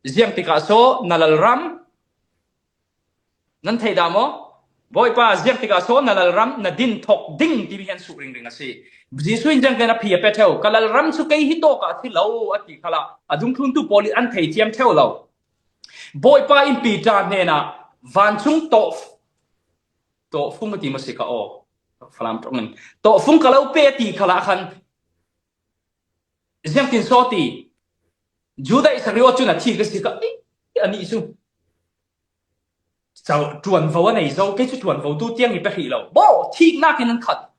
ziang tikah so na lalram, nan thei dah maw? Bawipa, ziang tikah so na lalram na din thok ding timi hi an suh ringring a si. Jesuh in ziangtin a phi a pe theu, ka lalram cu kei hi tawk ah a thi lo, a ti khalah a dungthluntu pawl in an thei thiam theu lo. Bawipa in Peter hnenah vancung tawh, tawhfung a ti maw si ka aw? Falam ṭawng in tawhfung ka lo pe a ti khalah khan ziangtin sawti Judah Iskariot cun a thi ka si ka, ei, anih cu ṭuanvo a nei zo, kei cu ṭuanvotu tiang i pe hrih lo. Baw, thiknak in an khat.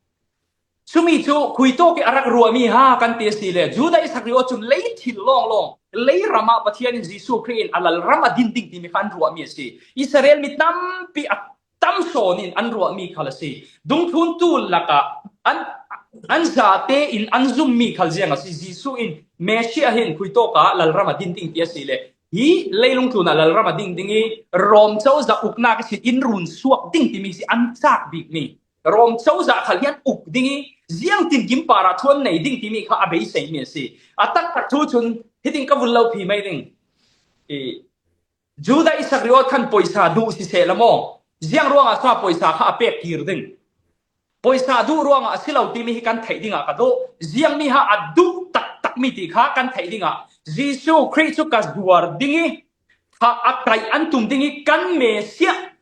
Cumi cu khuitawk i a rak ruahmi ha kan ti a si le, Judah Iskariot cun lei thil lawnglawng, lei ram ah Pathian in Jesuh Khrih in a lalram a din ding timi kha an ruahmi a si. Israel mi tampi a tam sawn in an ruahmi khal a si. Dungthluntu lakah an, an zate in an zummi khal ziang a si. Jesuh in Messiah hin khuitawk ah lalram a din ding ti a si le, hi leilung tlun ah lalram a ding ding i, Rom cozah uknak ihsin in run suak ding timi si an cak bikmi. Rom cozah khal hi an uk ding i, ziangtin kimpar ah thu an nei ding timi kha a beiseimi a si. A taktak thu cun hitin ka vun lo phi mai ding i, Judah Iskariot khan poisa duh siseh la maw? Ziang ruangah sa poisa kha a pek kir ding? Poisa duh ruangah a si lo timi hi kan theih dingah ka duh. Ziangmi ha a duh taktak mi ti kha kan theih dingah Jesu Khrih cu ka zuar ding i, kha a kaih an tum ding i kan Messiah,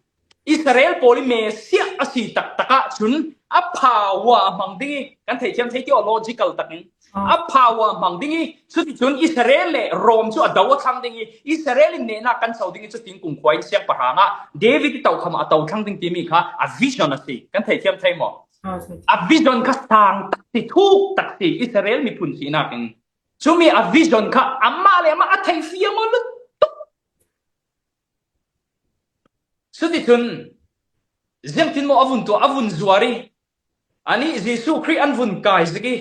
Israel pawl i Messiah a si taktak ahcun a phaua a hmang ding i kan theithiam thei theological takin a phaua a hmang ding i, cuticun Israel le Rom cu a do a thlang ding i, Israel in nehnak kan co ding i, cutin kungkhua in siangpahrang ah David i tokham ah a to thlang ding timi kha a vision a si. Kan theithiam thei maw? A vision kha sang tak si, thuk tak si, Israel miphun sinak in. Cumi a vision kha amah le amah a theih fiang aw lutuk. Cuticun ziangtin maw a vun tuah, a vun zuar i, anih Jesuh Khrih an vun kai zik i,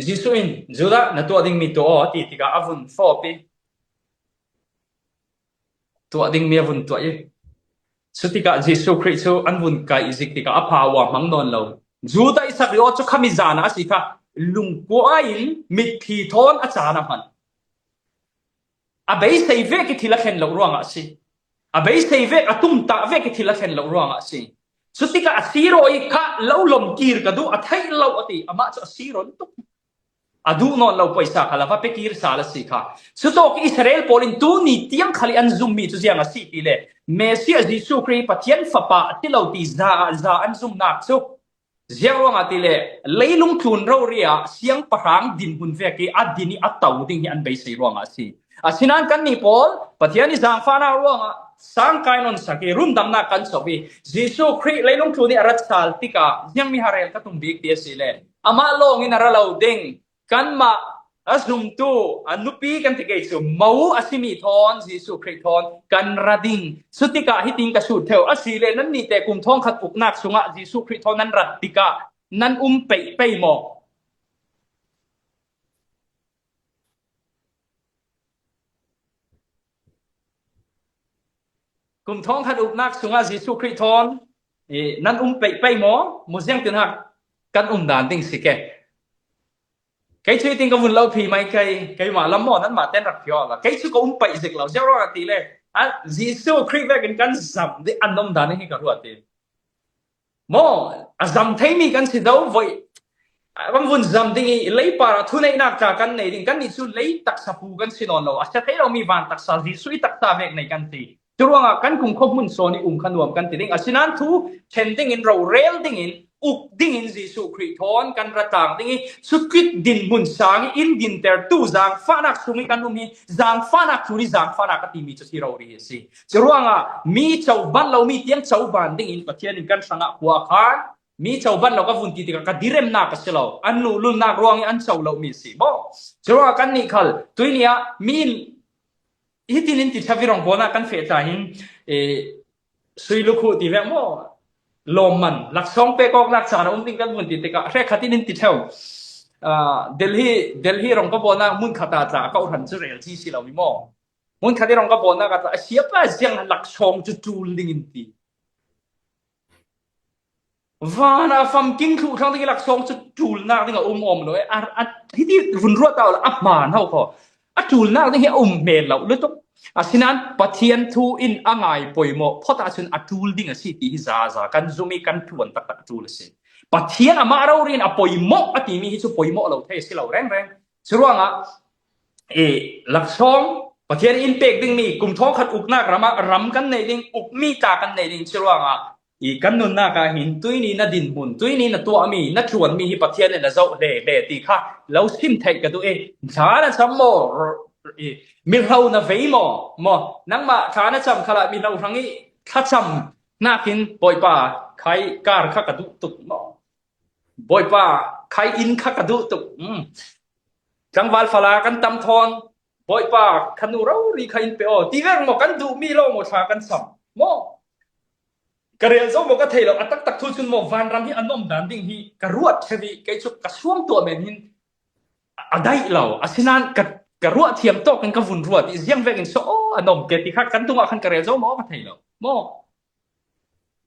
Jesuh in, "Judah, na tuah dingmi tuah aw," a ti tikah a vun fawp i, tuah dingmi a vun tuah i, cutikah Jesuh Khrih cu an vun kai zik tikah a phaua hmang nawn lo. Judah i sak rih aw cu khami zan ah a si kha, lungkua in mitthli thawn a caan a hman. A beisei vek i thil a thlen lo ruangah a si. A beisei vek, a tumtah vek i thil a thlen lo ruangah a si. Cutikah a sir aw i kha lo lawm kir ka duh, a theih lo a ti. Amah cu a sir aw tuk. A duh nawn lo poisa kha lo va pe kir sal a si kha. Cutawk Israel pawl in tuni tiang khal i an zummi cu ziang a si ti le Messiah Jesuh Khrih Pathian Fapa a ti lo ti za, za an zumnak cu ziang ruangah ti le leilung tlun rori ah siangpahrang dinhmun vek i a din i a to ding hi an beisei ruangah a si. Asinain kannih pawl Pathian i zangfahnak ruangah sangkai nawn sak i rundamnak kan chok i Jesuh Khrih leilung tlun i a rat sal tikah ziangmi ha rel ka tum bik ti a si le amah lawng in a ra lo ding. Kanmah a zumtu, a nupi kan ti kei cu, mo a simi thawn, Jesuh Khrih thawn kan ra ding. Cutikah hitin ka sut theu, a si le nannih te kum thawngkhat uknak sungah Jesuh Khrih thawn nan rat tikah nan um peih pei maw? Kum thawngkhat uknak sungah Jesuh Khrih thawn, eh, nan um peih pei maw? Mu ziangtin hak kan um dan ding si ke. Kei cu hitin ka vun lo phi mai kei, keimah lam maw, nanmah ten rak phi awla. Kei cu ka um paih zik lo, ziang ruangah ti le, a, Jesuh Khrih vekin kan zam dih an um dan hi ka ruat ti. Maw, a zam theimi kan si do voih. A, kan vun zam ding i, leipar ah thuneihnak ca kan nei ding, kannih cu lei taksa pu kan si nawn lo. A sia thei lomi van taksa, Jesuh i taksa vek nei kan si. Curuangah kan kumkhua hmun sawn i um kha nuam kan ti ding. Asinain thu ṭhen dingin, rorel dingin, uk dingin Jesuh Khrih thawn kan ra tlang ding i, cukit dinhmun sang i in dintertu zangfahnak sung i kan um hi, zangfahnak tlun i zangfahnak ka timi cu si rori hi a si. Curuangah mi coban lo, mi tiang coban dingin Pathian in kan hrangah khua a khan, mi coban lo ka vun ti tikah ka diremnak a si lo, an luhlulnak ruang i an co lomi a si. Maw? Curuangah kannih khal, tuini ah mi in hitin in ti ṭha, virong pawnah kan feh ta hin, eh, sui lukhu ti vek maw? Lawmman, laksawng pek awknak caan a um ding kan vun ti tikah, hrekkhat in in ti ṭheu. Ah, Delhi, Delhi rong ka pawnah hmun khat ah tla ka uhran cu rel ci si lo mi maw? Hmun khat i rong ka pawnnak ah tla, a siapa ziang laksawng cu ṭul ding in ti. Van a famkim thluh thlang ding i laksawng cu ṭulnak ding a um awm lo. A, a, hiti vun ruat ta awla a hmaan ho kho. A ṭulnak ding hi a um hmel lo lutuk. Asinain Pathian thu in a ngai poimawh phawt ahcun a ṭul ding a si ti hi zaza kan zum i kan ṭuan taktak a ṭul a si. Pathian amah rori in a poimawh a timi hi cu poimawh lo thei a si lo rengreng. Curuangah, eh, laksawng Pathian in pek dingmi kum thawngkhat uknak ram ah ram kan nei ding, ukmi tla kan nei ding. Curuangah i kan nunnak ah hin tuini na dinhmun, tuini na tuahmi, na ṭuanmi hi Pathian in a zoh hle hle ti kha lo sim theih ka duh i, thla na cam maw, i, mihlo na vei maw, maw, nangmah thla na cam khalah mihlo hrang i thlacam nakin Bawipa khai kar kha ka duh tuk maw? Bawipa khai in kha ka duh tuk. Um. Tlangval fala kan tam thawn, Bawipa, kha nu rori kha in pe aw, ti vek maw, kan duhmi lo maw, thla kan cam maw? Ka rel zo maw, ka thei lo, a taktak thu cun maw, vanram hi a nuam dan ding hi ka ruat ṭheu i, kei cu ka suang tuah men hin a daih lo. Asinain ka, ka ruah thiam tawk in ka vun ruat i, ziang vekin so aw, a nuam ke ti kha kan tungah khan ka rel zo maw, ka thei lo maw?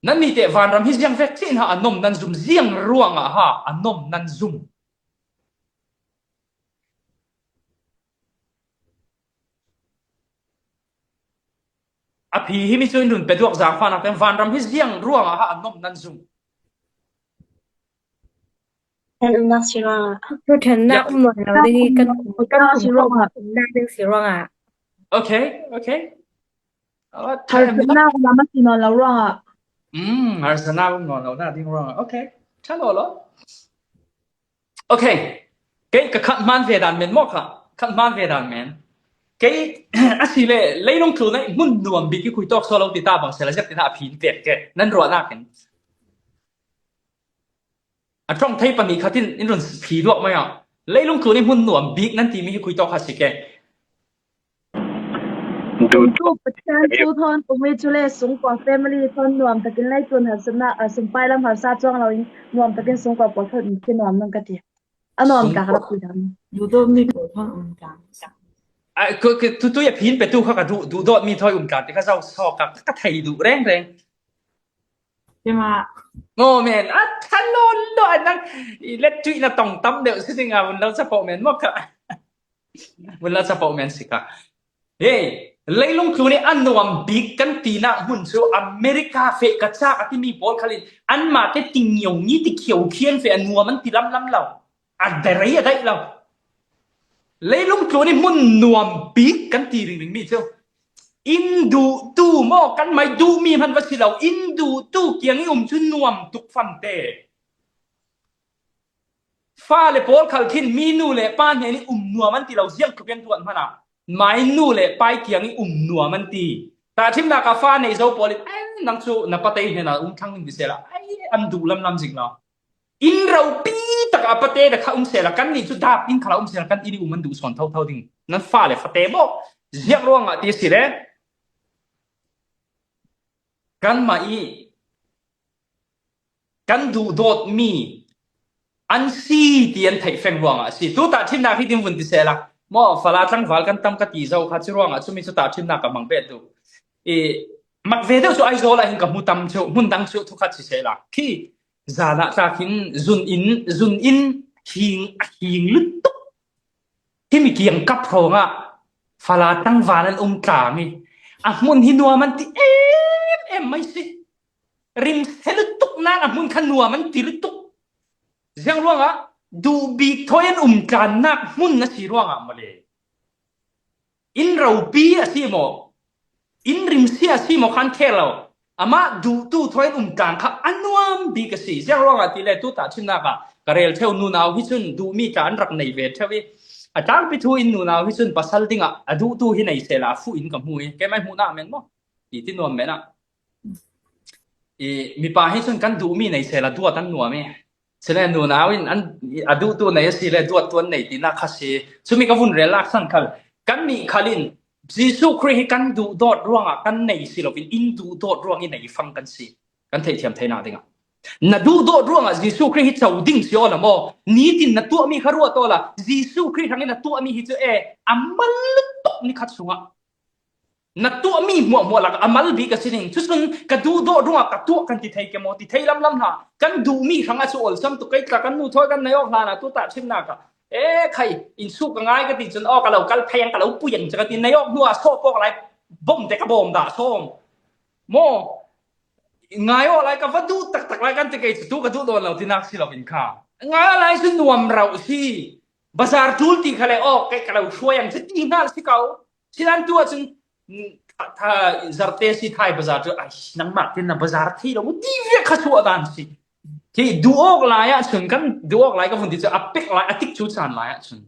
Nannih teh vanram hi ziang vek chin ha a nuam nan zum, ziang ruangah ha a nuam nan zum. A phi hi mi cu in run pe duak zangfahnak tein vanram hi ziang ruangah ha a nuam nan zum. Kan umnak si ruangah. Thuthennak um nawn lo ding i kan kum, kan kum, kum nak ding si ruangah. Okay, okay. Harsatnak lam a si nawn lo ruangah. Mm, harsatnak um nawn lo nak ding ruangah. Okay. Ṭha lo lo. Okay. Kei ka khat hmaan ve dan men maw kha. Khat hmaan ve dan men. Kei a si le leilung tlun ah hmun nuam bik i khui tawk sual lo ti ta bang sela ziak ti na a phin pek ke. Nan ruahnak in. A ṭong thei pahnih khat in in run phi luak mai ah. Leilung tlun i hmun nuam bik nan timi hi khui tawk kha si ke. Duhtu Pathian thu thawn um i cu le sungkua family thawn nuam takin leitlun harsatnak, a sumpai lam harsa cuang lo in nuam takin sungkua pawl thawn um khi nuam nan ka ti. A nuam tak rak ti dam. Duhdawtmi pawl thawn um tlang. A, ku, ku, tu, tu ya phin pe tu kha ka duh, duhdawtmi thawn um tlang ti kha zau sawk ka, ka thei duh reng reng. Tima. Mo men, a thalon lo a nang i let tu i na tong tam deuh si ding a vun lo sa po men mo ka. Vun lo sa po men si ka. Hey, leilung tlun i a nuam bik kan ti nak hmun cu America feh ka cak a timi pawl khalin anmah te ti ngiau ngi ti khiau khian feh a nuam an ti lam lam lo. A derei a daih lo. Leilung tlun i hmun nuam bik kan ti ringring mi cu. In duhtu maw kan mai duhmi hman va si lo. In duhtu kiang i um cu nuam tuk fante. Fale pawl khal khin mi nu le pa hnen i um nuam an ti lo ziang tuk in tuan hmanh ah. Mai nu le pai kiang i um nuam an ti. Tahṭhimnak ah fa nei zo pawl in, "Ai, nang cu na patei hnen ah um thlang in ti sela." Ai, an duh lam lam zing lo. In ropi tak a pate da kha um sela kan nih cu dap in khala um sela kan inn i um an duh sawn thotho ding. Nan fa le fate maw? Ziak ruangah ti si le. Kanmah i kan duhdawtmi an si ti an theih feng ruangah a si. Tu tahṭhimnak hi ding vun ti sela. Maw, fala tlangval kan tam ka ti zo kha cu ruangah cumi cu tahṭhimnak ka hmang bet duh. I mak ve deuh cu Aizawl ah hin ka hmu tam cu hmun dang cu thukhat si sela. Khi zan ah tlak hin zun in, zun in hing, a hing lutuk. Himi kiang kap hrawngah fala tlangval an um tlang i a hmun hi nuam an ti em em mai si. Rim se lutuk nan a hmun kha nuam an ti lutuk. Ziang ruangah duh bik thawi an um tlannak hmun a si ruangah maw le. In ropi a si maw? In rimsia a si maw khan kher lo. Amah duhtu thawi an um tlang kha a nuam bik a si. Ziang ruangah ti le tu tahṭhimnak ah ka rel ṭheu nunau hi cun duhmi tla an rak nei ve ṭheu i a tlangpi thu in nunau hi cun pasal dingah a duhtu hi nei sela a fuh in ka hmu i keimah hmuhnak men maw? I ti nuam men ah. I mipa hi cun kan duhmi nei sela duat an nuam i. Sile nunau in an, a duhtu nei a si le duattu an nei tinak kha si. Cumi ka vun rel lak san khal. Kannih khal in Jesuh Khrih hi kan duhdawt ruangah kan nei si loin in duhdawt ruang i nei fang kan si. Kan theihthiam theinak dingah. Na duhdawt ruangah Jesuh Khrih hi co ding si awla maw? Nitin na tuahmi kha ruat awla Jesuh Khrih hrangin na tuahmi hi cu e a mal lutuk ni khat sungah na tuahmi hmuahhmuah lak a mal bik a si ding. Cucun ka duhdawt ruangah ka tuah kan ti thei ke maw? Ti thei lamlam hna. Kan duhmi hrangah cu awlsam tuk kei tla kan nu thawi kan nei awk hlan ah tu tahṭhimnak ah. E khai, in suk ka ngai ka ti cun aw ka lo kal pheng ka lo puiang ca ka ti nei awk hnu ah sawh pawk lai bawm te ka bawm dah sawm. Maw? Ngai awk lai ka va duh taktak lai kan ti kei cu tu ka duh dawn lo tinak si loin kha. Ngai awk lai cu nuam rauh si. Bazar tul ti kha le aw kei ka lo hruai ang cu ti hna si ko. Sinan tu ahcun, mm, tha, tha, zarte si thai bazar cu, ai, nangmah tin na bazar thei lo, ti viak kha suah dan si. Khi duh awk lai ahcun, kan duh awk lai ka vun ti cu, a pek lai, a tik cu caan lai ahcun.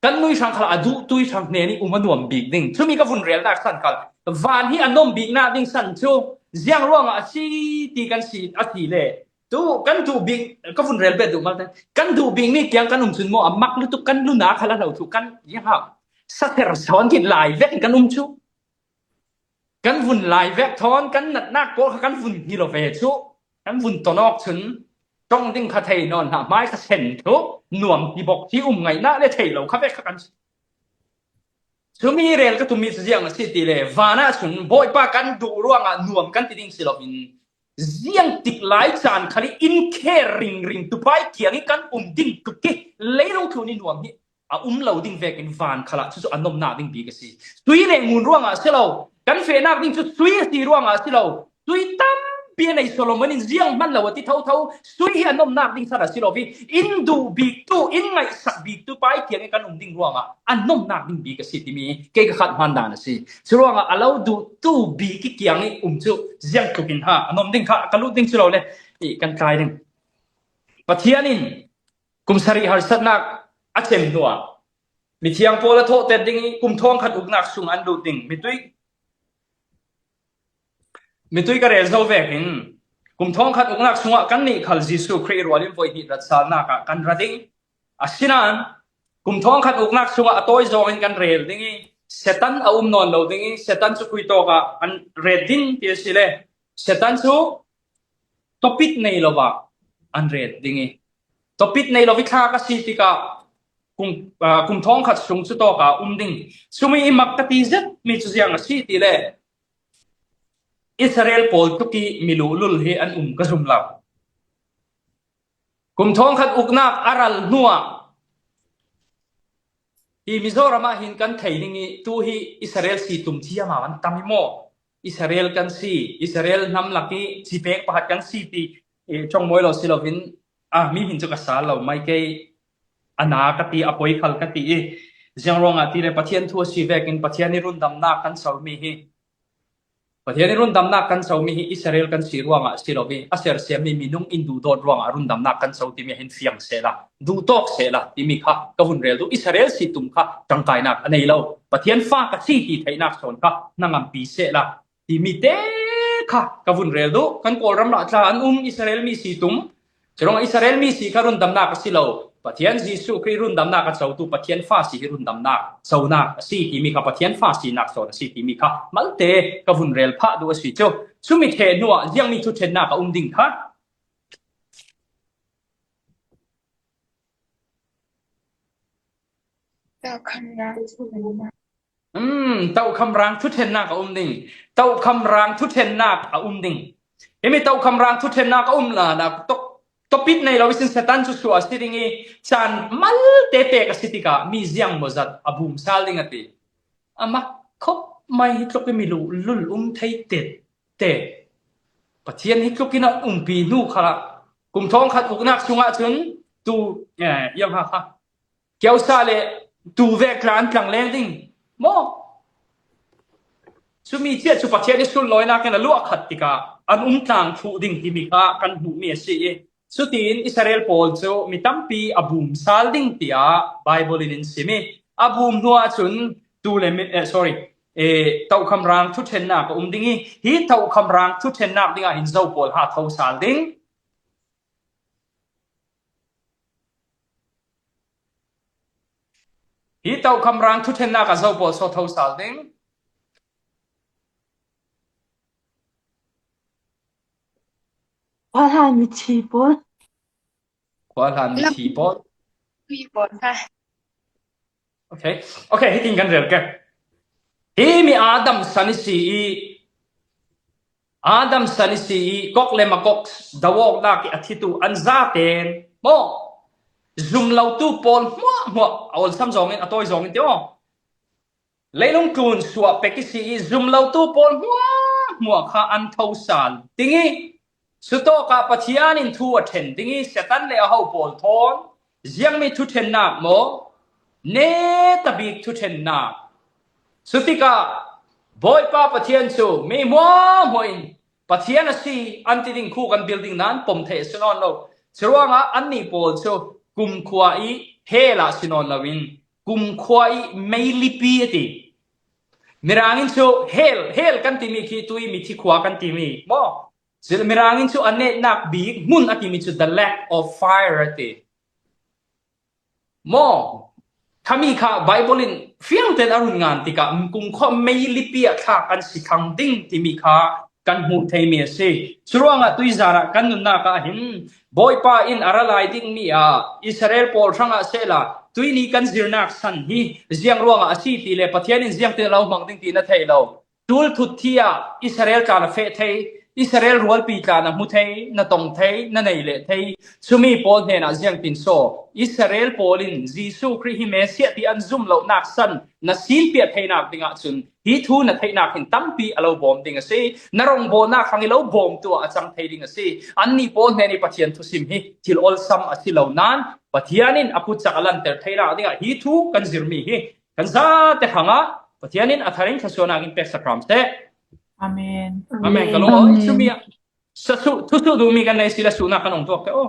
Kan nui hrang khal a duh tui hrang hnen i um a nuam bik ding. Cumi ka vun rel nak san khal. Van hi a nuam bik nak ding san cu, ziang ruangah a si ti kan si, a ti le. Tu kan duh bik, ka vun rel bet duh malte. Kan duh bik mi tiang kan um cun maw, a mak lutuk kan luna khal a lo thu kan, ya ha. Sater sawn khin lai vek in kan um cu. Kan vun lai vek thawn, kan natnak pawl kha kan vun hni lo ve cu. Kan vun ton awk cun, ṭong ding kha thei nawn hna, hmai kha sen thu, nuam hi bawk hi um ngaihnak le thei lo kha vek kha kan si. Cumi rel ka tummi cu ziang a si ti le, van ah cun Bawipa kan duh ruangah nuam kan ti ding si loin, ziang tik lai caan khal i in kher ringring tupai kiang i kan um ding tuk i leilung tlun i nuam hi a um lo ding vekin van khal ah cucu a nomnak ding bik a si. Sui le ngun ruangah a si lo, kan fehnak ding cu sui a si ruangah a si lo, sui tam Pianei Solomon in ziang hman lo a ti thotho, sui hi a nomnak ding khat a si lo hi. In duh biktu, in ngaihsak biktu pa i kiangin kan um ding ruangah a nomnak ding bik a si timi kei ka khat hman dan a si. Curuangah a lo duhtu bik i kiangin um cu ziang tlukin ha a nom ding kha ka lut ding cu lo le i kan tlai ding. Pathian in kum sarih harsatnak a cem hnuah mithiang pawl a thawhter ding i kum thawngkhat uknak sung an lut ding. Mitui, mitui ka rel zo vekin kum thawngkhat uknak sungah kannih khal Jesuh Khrih rualin voi hnih ratsalnak ah kan ra ding. Asinain kum thawngkhat uknak sungah a tawi zawngin kan rel ding i Satan a um nawn lo ding i Satan cu khuitawk ah an ret ding ti a si le Satan cu topic nei lo ah an ret ding i topic nei lo i thla ka si tikah kum, aa, kum thawngkhat sung cu tawk ah um ding. Cumi i mak ka ti zet mi cu ziang a si ti le Israel pawl tluk i miluhlul hi an um ka zum lo. Kum thawngkhat uknak a ral hnuah hi Mizoram ah hin kan thei ding i tu hi Israel si tum thiam ah an tam i maw? Israel kan si, Israel hnam lak i cipek pakhat kan si ti, eh, ṭong mawi lo si loin, ah, mi hmin cu ka sal lo, mai kei a na ka ti, a poi khal ka ti i, ziang ruangah ti le Pathian thu a si vekin Pathian i rundamnak kan comi hi, Pathian i rundamnak kan comi hi Israel kan si ruangah a si lo i, a sersiammi minung in duhdawt ruangah rundamnak kan co timi hin fiang sehla, duhtawk sehla timi kha ka vun rel duh. Israel si tum kha ṭangkainak a nei lo. Pathian fa ka si ti theihnak sawn kha hnangampi sehla timi te kha ka vun rel duh. Kan Kawlram ah tla an um Israel mi si tum. Curuangah Israel mi si kha rundamnak a si lo. Pathian Jesuh Khrih rundamnak a cotu Pathian fa si hi rundamnak conak a si timi kha Pathian fa sinak sawn a si timi kha malte ka vun rel phah duh a si cu. Cumi ṭheh hnuah ziangmi thuṭhennak a um ding kha. Um, tokham rang thuṭhennak a um ding. Tokham rang thuṭhennak a um ding. Himi tokham rang thuṭhennak a um lala tok, topic nei lo i sin Satan cu suah a si ding i caan malte pek a si tikah mi ziang maw zat a bum sal ding a ti. A mak khop mai hi tluk i miluhlul um thei tete. Pathian hi tlukin an umpi hnu khalah kum thawngkhat uknak sungah cun tu, eh, iang ha kha. Kiosa le tu vek tla an tlang leng ding maw? Cumi cia cu Pathian i sunlawinak in a luah khat tikah an um tlang thluh ding timi kha kan hmuhmi a si i, cutiin Israel pawl cu mi tampi a bum sal ding tiah Bible in in sim i, a bum hnuah cun tu le mi, eh, sorry, eh, tokham rang thuṭhennak a um ding i, hi tokham rang thuṭhennak dingah hin zo pawl ha tho sal ding. Hi tokham rang thuṭhennak ah zo pawl so tho sal ding. Khuahlan mithi pawl. Khuahlan mithi pawl. Mithi pawl kha. Okay. Okay, hitin kan rel ke. Hi mi Adam san i si i, Adam san i si i, kok le makok dawawknak i a thitu an zaten maw? Zum lotu pawl hmuahhmuah, a olsam zawngin, a tawi zawngin ti aw. Leilung tlun suah pek i si i, zum lotu pawl hmuahhmuah kha an tho sal ding i, cutawkah Pathian in thu a ṭhen ding i, Satan le a ho pawl thawn ziangmi thuṭhennak maw? Netabik thuṭhennak. Cutikah Bawipa Pathian cu mi hmuahhmuah in Pathian a si an ti ding khu kan bil ding nain pom theih a si nawn lo. Curuangah annih pawl cu kumkhua i hell ah si nawn loin kumkhua i meilipi a ti. Mirang in cu hell, hell kan timi khi tui mithi khua kan timi maw? Cun Mirang in cu a netnak bik hmun a timi cu the lake of fire a ti. Maw? Khami kha Bible in fiang tein a run ngan tikah kumkhua meilipi ah thlak kan si thlang ding timi kha kan hmuh theimi a si. Curuangah tuizan ah kan nunnak ah hin Bawipa in a ra lai dingmi ah Israel pawl hrangah sehla tuini kan zirnak san hi ziang ruangah a si ti le Pathian in ziangtin a lo hmang ding ti na thei lo. Tul thut thi ah Israel tla na feh thei, Israel rualpi tla na hmu thei, na tong thei, na nei leh thei, chumi pawl hnenah ziangtin saw, Israel pawl in Jesu Khrih hi Messiah ti an zum lohnak san na sinpiah theinak dingah cun hi thu na theihnak hin tampi a lo bawm ding a si. Na rongbawlnak hang i lo bawmtu ah a cang thei ding a si. Annih pawl hnen i Pathian thusim hi thil olsam a si lo nain Pathian in a putcak a lanter theinak dingah hi thu kan zirmi hi kan zate hangah Pathian in a tharin thluasuahnak in peksak hram seh. Amen. Amen. Ka lung aw. Chumi ah thusuh duhmi kan nei si le suhnak kan ong tuak te aw.